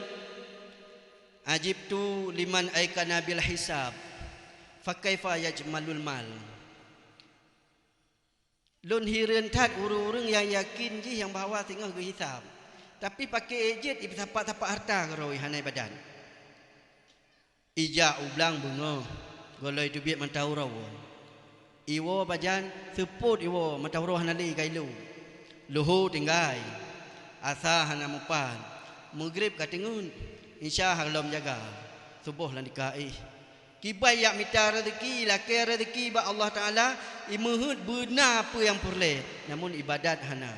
"Ajibtu liman aikana bil hisab, fa kaifa yajmalul mal." Lôn hireuen that ureuëng-ureuëng nyang yakin jih nyang bahwa singoh geuhisab, tapi pakè ék jeuet ipeusapat-sapat harta keudroe hana ibadat. Ijak u blang beungoh, gohlom teubiet mata uroe. Iwoe pajan, seupôt iwoe, mata uroe hana lé ka ilôn. Luho tinggai, asa hana mupat. Meugreb ka teungeut, isya ha lom jaga, suboh lam dika éh. Kiban jak mita reuzeuki, lakée reuzeuki bak Allah Taala, imeuheuet beuna peue nyang peureulée, namun ibadat hana.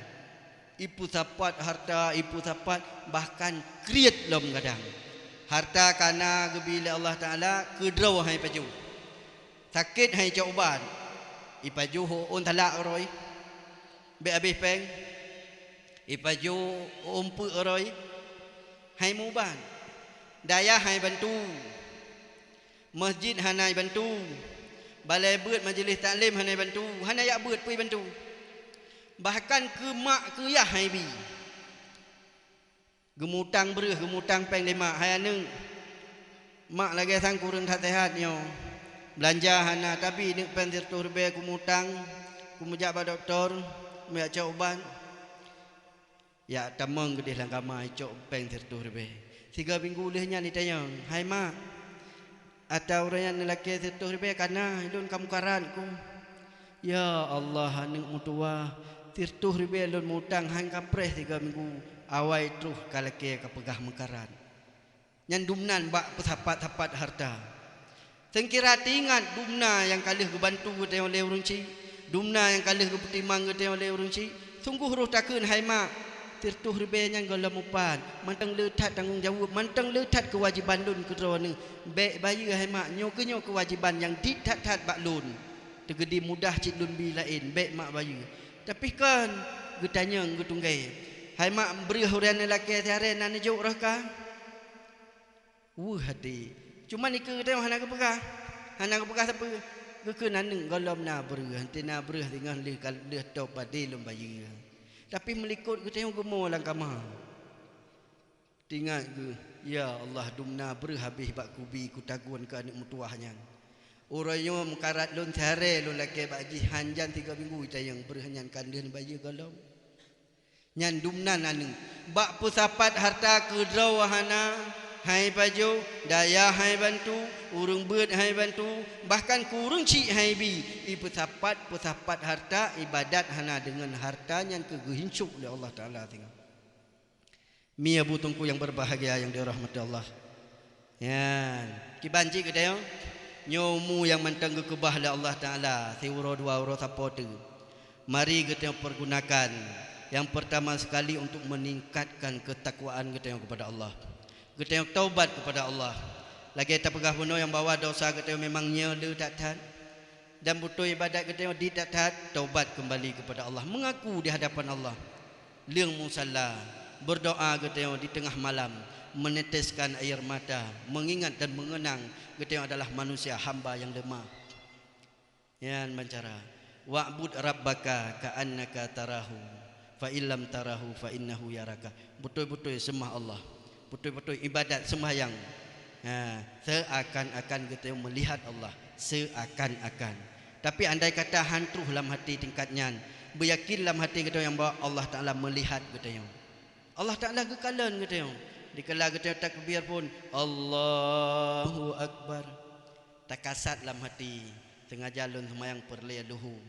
Ipeusapat harta, ipeusapat, bahkan kriet lom gadang. Harta kana geubi lé Allah Taala, keudroe han ipajoh. Sakét han icok ubat, ipajoh ôn talak uroe, bék habéh péng. Ipajoh ôn peuek uroe, han imubat. Dayah han ibantu. Masjid hana ibantu. Balai beuet majeulis taklim hana ibantu. Hana jak beuet peue ibantu. Bahkan keu mak keu yah han ibi. Geumutang breueh, geumutang péng lé mak, "Hai aneuëk, mak lagée sang kureueng that seuhat nyoe. Beulanja hana, tabi neuk péng sireutôh ribée kumutang, kumeujak bak dokto, meujak cok ubat." Jak tamong geudeh lam kama icok péng sireutôh ribée. Sigoe minggu lheueh nyan itanyong, "Hai mak, ata uroe nyan neulakée sireutôh ribée kana, ulôn ka mukarat ku." "Ya Allah, aneuëk meutuwah, sireutôh ribée lôn mutang han kapreh sigoe minggu, awai troh ka lakée ka peugah meukarat." Nyan dumnan bak peusapat-sapat harta. Seungkira teuingat dumna nyang ka lheueh geubantu geutanyoe lé ureuëng chik, dumna nyang ka lheueh geupeutimang geutanyoe lé ureuëng chik, sunggoh roh takheun, "Hai mak, sireutôh ribée nyan gohlom mupat, mantong le that tanggong jaweueb, mantong le that keuwajéban lôn keu droeneueh. Bék bayeue hai mak, nyoe keuh nyoe keuwajéban nyang dit that-that bak lôn. Teugeudim mudah cit lôn bi laén, bék mak bayeue." Tapi kon geutanyong geutunggée, "Hai mak, breueh uroe nyan neulakée siharée na neujok roh ka?" Weueh até. Cuma nikeue geutanyoe hana geupeugah. Hana geupeugah sapeue. Geukheun aneuëk gohlom na breueh, teuh na breueh singoh lheueh ka lheueh top padé lôn bayeue. Tapi meulikot geutanyoe geumo lam kama. Teuingat geuh, "Ya Allah, dumna breueh habéh bak kubi kutagun keu aneuëk meutuwah nyan. Uroe nyoe meukarat lôn siharée lôn lakée bak jih, hanjan tiga minggu itanyong breueh nyan ka lheueh neubayeue gohlom." Nyan dumnan aneuëk. Bak peusapat harta keudroe hana, han ipajoh, dayah han ibantu, ureuëng beuet han ibantu, bahkan keu ureuëng chik han ibi, ipeusapat-peusapat harta, ibadat hana deungon harta nyan keu geuhincok lé Allah Taala singoh. Mi abu teungku nyang berbahagia nyang dirahmati Allah. Nyan, kiban cit geutanyoe, nyoe umu nyang mantong geukeubah lé Allah Taala, siuroe dua uroe sapoe teuk. Mari geutanyoe pergunakan, nyang pertama sekali untuk meningkatkan ketakwaan geutanyoe kepada Allah. Geutanyoe taubat kepada Allah. Lagée tapeugah bunoe nyang bahwa desya geutanyoe memang nyoe le that-that. Dan beutôi ibadat geutanyoe di that-that, taubat kembali kepada Allah, mengaku di hadapan Allah. Leueng musalla, berdoa geutanyoe di teungoh malam, meneteskan air mata, mengingat dan mengenang geutanyoe adalah manusia hamba nyang leumah. Nyan ban cara, "Wa'bud rabbaka ka'annaka tarahu, fa illam tarahu fa innahu yaraka." Beutôi-beutôi seumah Allah. Beutôi-beutôi ibadat seumayang. Ha, seuakan-akan geutanyoe meulihat Allah. Seuakan-akan. Tapi andai kata han troh lam hati tingkat nyan, beuyakin lam hati geutanyoe bahwa Allah Taala meulihat geutanyoe. Allah Taala geukalon geutanyoe. Dikala geutanyoe takbir pun, "Allahu Akbar." Takasat lam hati, "Sengaja lôn seumayang peureulée luhu."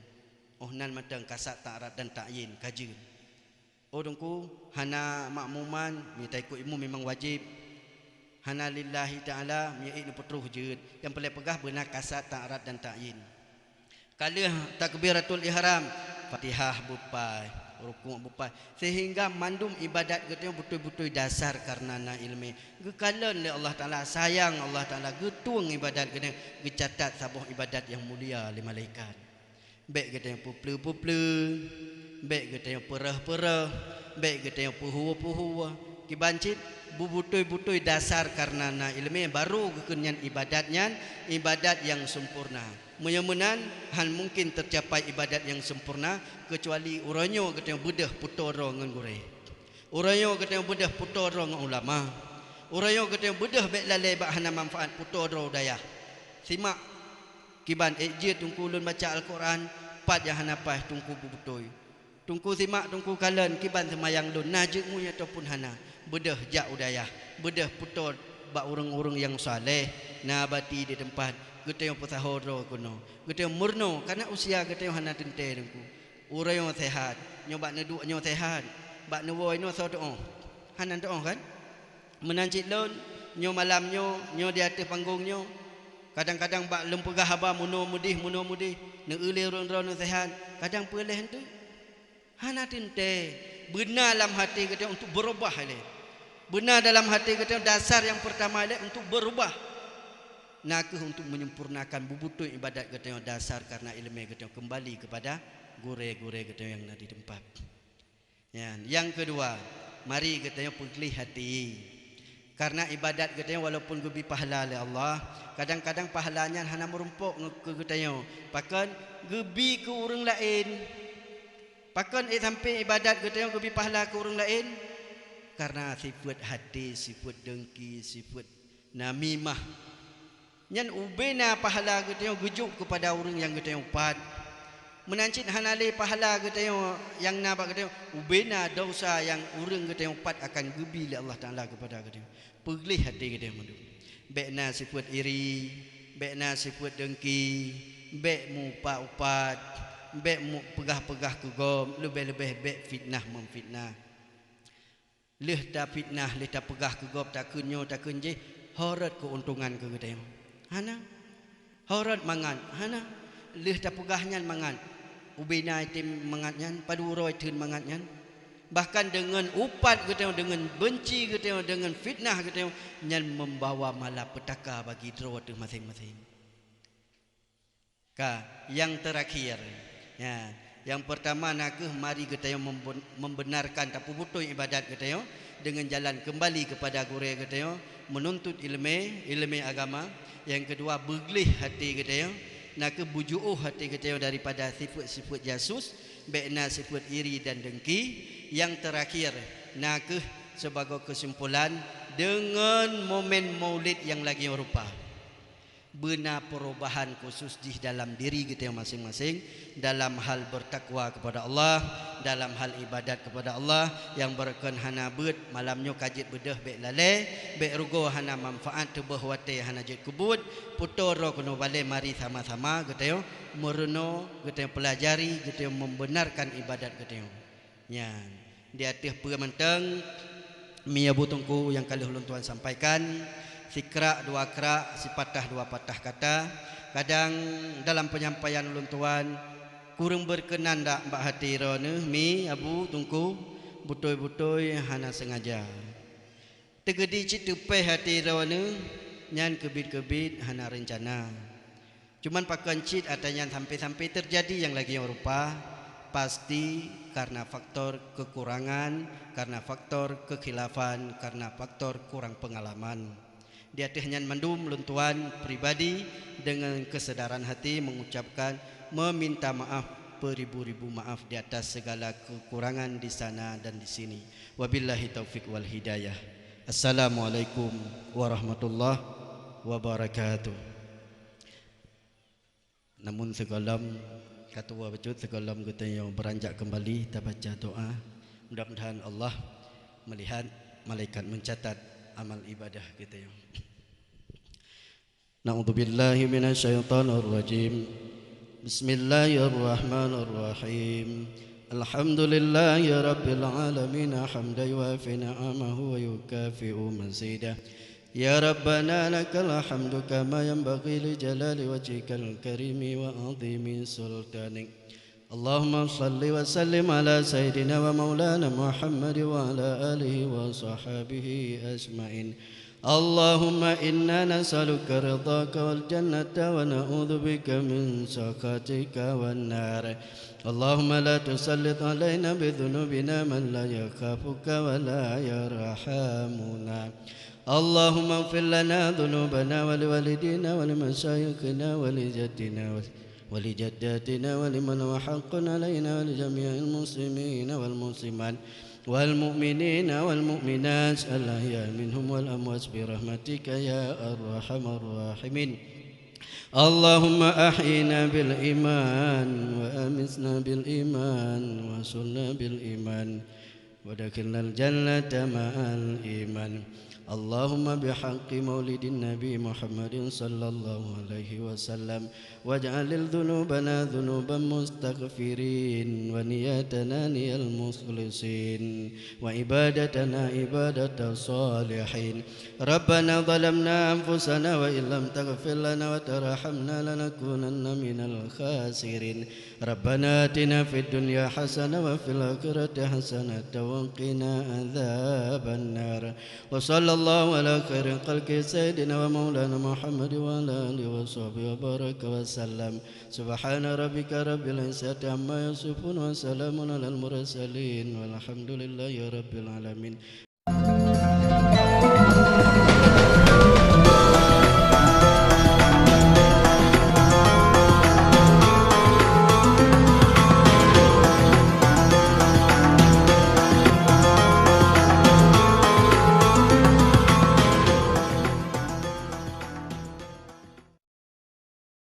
Oh nan mantong kasat ta'rad dan ta'yin, ka jeuet. Oh teungku, hana makmuman, meunyoe taikot imum memang wajéb. Hana lillahi ta'ala, meunyoe ék neupeutroh jeuet. Nyang peureulée peugah beuna kasat ta'rad dan ta'yin. Ka lheueh takbiratul ihram, Fatihah beupai, rukuk beupai, sehingga mandum ibadat geutanyoe beutôi-beutôi dasar kareuna na iéleumé. Geukalon lé Allah Taala, sayang Allah Taala, geutueng ibadat geutanyoe, geucatat saboh ibadat nyang mulia lé malaikat. Bék geutanyoe peupleue-peupleue, bék geutanyoe peureuh-peureuh, bék geutanyoe peuhue-peuhue. Kiban cit, beubeutôi-beutôi dasar kareuna na iéleumé, barô geukheun nyan ibadat nyan, ibadat nyang sempurna. Meunyoe meunan, han mungken teucapai ibadat nyang sempurna, keucuali uroe nyoe geutanyoe beudôh peutoe droe ngon gurée. Uroe nyoe geutanyoe beudôh putôh droe ngon ulama. Uroe nyoe geutanyoe beudôh bék lalée bak hana manfaat putôh droe u dayah. Simak kiban ék jeuet teungku ulôn baca Al-Qur'an, pat nyang hana paih teungku beubeutôi. Teungku simak, teungku kalon kiban seumayang lôn, na jeuet ngui ataupun hana. Beudôh jak u dayah, beudôh putôh bak ureuëng-ureuëng nyang saleh, na bati di teumpat, geutanyoe peusaho droe keunoe. Geutanyoe meurunoe, kareuna usia geutanyoe hana teuntée teungku. Uroe nyoe seuhat, nyoe bak neuduek nyoe seuhat, bak neuwoe nyoe soe teuôh. Hana teuôh kan? Meunan cit lôn, nyoe malam nyoe, nyoe di ateueh panggong nyoe, kadang-kadang bak lôn peugah haba meunoe meudeh, meunoe meudeh, neueu lé ureuëng droeneuh seuhat, kadang peue lé hana teuh. Hana teuntée. Beuna lam até geutanyoe untuk beurubah ilée. Beuna dalam até geutanyoe dasar nyang peurtama ilée untuk beurubah. Na kheueh untuk menyempurnakan beubeutôi iébadat geutanyoe dasar kareuna iéleumé geutanyoe keumbali keupada gurée-gurée geutanyoe nyang na di teumpat. Nyan, nyang keudua, mari geutanyoe peugleh até. Kareuna iébadat geutanyoe walaupun geubi pahala lé Allah, kadang-kadang pahala nyan hana meurumpok ngon keu geutanyoe. Pakon? Geubi keu ureuëng laén. Pakon ék sampoe iébadat geutanyoe geubi pahala keu ureuëng laén? Kareuna sifeuet até, sifeuet deungki, sifeuet namimah. Nyan ubena pahala geutanyoe geujok keupada ureuëng nyang geutanyoe upat. Meunan cit hana lé pahala geutanyoe nyang na bak geutanyoe, ubena desya nyang ureuëng geutanyoe upat akan geubi lé Allah Taala keupada geutanyoe. Peugleh até geutanyoe mandum. Bék na sifeuet iri, bék na sifeuet deungki, bék meuupat-upat, bék meupeugah-peugah keu gob, leubeh-leubeh bék fitnah-meufitnah. Lheueh tafitnah, lheueh tapeugah keu gob, takheun nyoe, takheun jih, ho rot keuuntongan keu geutanyoe? Hana. Ho rot mangat? Hana. Lheueh tapeugah nyan mangat, ubena item mangat nyan, padub uroe itheun mangat nyan. Bahkan deungon upat geutanyoe, deungon beunci geutanyoe, deungon fitnah geutanyoe, nyan meumbawa malapetaka bagi droe teuh maséng-maséng. Ka, nyang teurakhir. Ya, nyang peurtama na kheueh mari geutanyoe memben-, membenarkan, tapeubeutôi iébadat geutanyoe deungon jalan keumbali keupada gurée geutanyoe, meununtut iéleumé, iéleumé agama. Nyang keudua, beugleh até geutanyoe, na kheueh beujuôh até geutanyoe daripada sifeuet-sifeuet jasus, bék na sifeuet iri dan deungki. Nyang teurakhir, na kheueh sibagoe keusimpulan, deungon momen Maulid nyang lagée nyoe rupa. Beuna peurubahan khusos jih dalam diri geutanyoe maséng-maséng, dalam hal beutakwa keupada Allah, dalam hal iébadat keupada Allah, nyang beureukan hana beuet, malam nyoe ka jeuet beudôh bék lalée, bék rugoe hana manfaat, teuboh watée hana jeuet keu buet, putôh droe keunoe balée, mari sama-sama geutanyoe meurunoe, geutanyoe peulajari, geutanyoe membenarkan iébadat geutanyoe. Nyan, di ateueh peue mantong, mi Abu Teungku nyang ka lheueh ulôn tuan sampaikan, sikrak dua krak, sipatah dua patah kata. Kadang dalam penyampaian ulôn tuan kureueng beureukenan dak bak até droeneuh, mi Abu Teungku, beutôi-beutôi hana seungaja. Teugeudi cit teupéh até droeneuh, nyan keubiet-keubiet hana reuncana. Cuman pakon cit atra nyan sampai-sampai teujadi nyang lagée nyoe rupa, pasti kareuna faktor keukurangan, kareuna faktor keukhilafan, kareuna faktor kurang peungalaman. Di ateueh nyan mandum lôn tuan pribadi deungon keusadaran hati mengucapkan, meminta maaf, beribu-ribu maaf di atas segala kekurangan di sana dan di sini. Wabillahi taufik wal hidayah. Assalamualaikum warahmatullahi wabarakatuh. Namun sigohlom ka tuwoe bacut, sigohlom geutanyoe beuranjak keumbali tabaca doa. Mudah-mudahan Allah melihat, malaikat mencatat amal ibadah geutanyoe. Na'udzubillahi minasyaitonirrajim. Bismillahirrahmanirrahim. Alhamdulillahi rabbil alamin, hamdan yuwafi ni'amahu wa yukafi'u mazidah. Ya Rabbana lakal hamdu kama yanbaghi li jalali wajhikal karimi wa azimi sultanik. Allahumma shalli wa sallim ala sayyidina wa maulana Muhammad wa ala alihi wa sahbihi ajma'in. Allahumma inna nas'aluka ridhaka wal jannata wa na'udzubika min sakhatika wan nar. Allahumma la tusallit alaina bi dhunubina man la yakhafuka wa la yarhamuna. Allahumma ighfir lana dhunubana wa liwalidina wa limasyayikhina wa lijaddina wa ولجداتنا ولمن هو حق علينا ولجميع المسلمين والمسلمات. والمؤمنين والمؤمنات الأحياء منهم والأموات برحمتك يا أرحم الراحمين. اللهم أحينا بالإيمان وأمتنا بالإيمان وأحشرنا بالإيمان وأدخلنا الجنة مع الإيمان. اللهم بحق مولد النبي محمد صلى الله عليه وسلم واجعل ذنوبنا ذنوبا مستغفرين ونياتنا نية المخلصين وعبادتنا عبادة الصالحين. ربنا ظلمنا أنفسنا وإن لم تغفر لنا وترحمنا لنكونن من الخاسرين. ربنا آتنا في الدنيا حسنة وفي الآخرة حسنة وقنا عذاب النار. وصلى الله على خير خلقه سيدنا ومولانا محمد وعلى آله وصحبه وبارك وسلم. سبحان ربك رب العزة عما يصفون وسلام على المرسلين والحمد لله رب العالمين.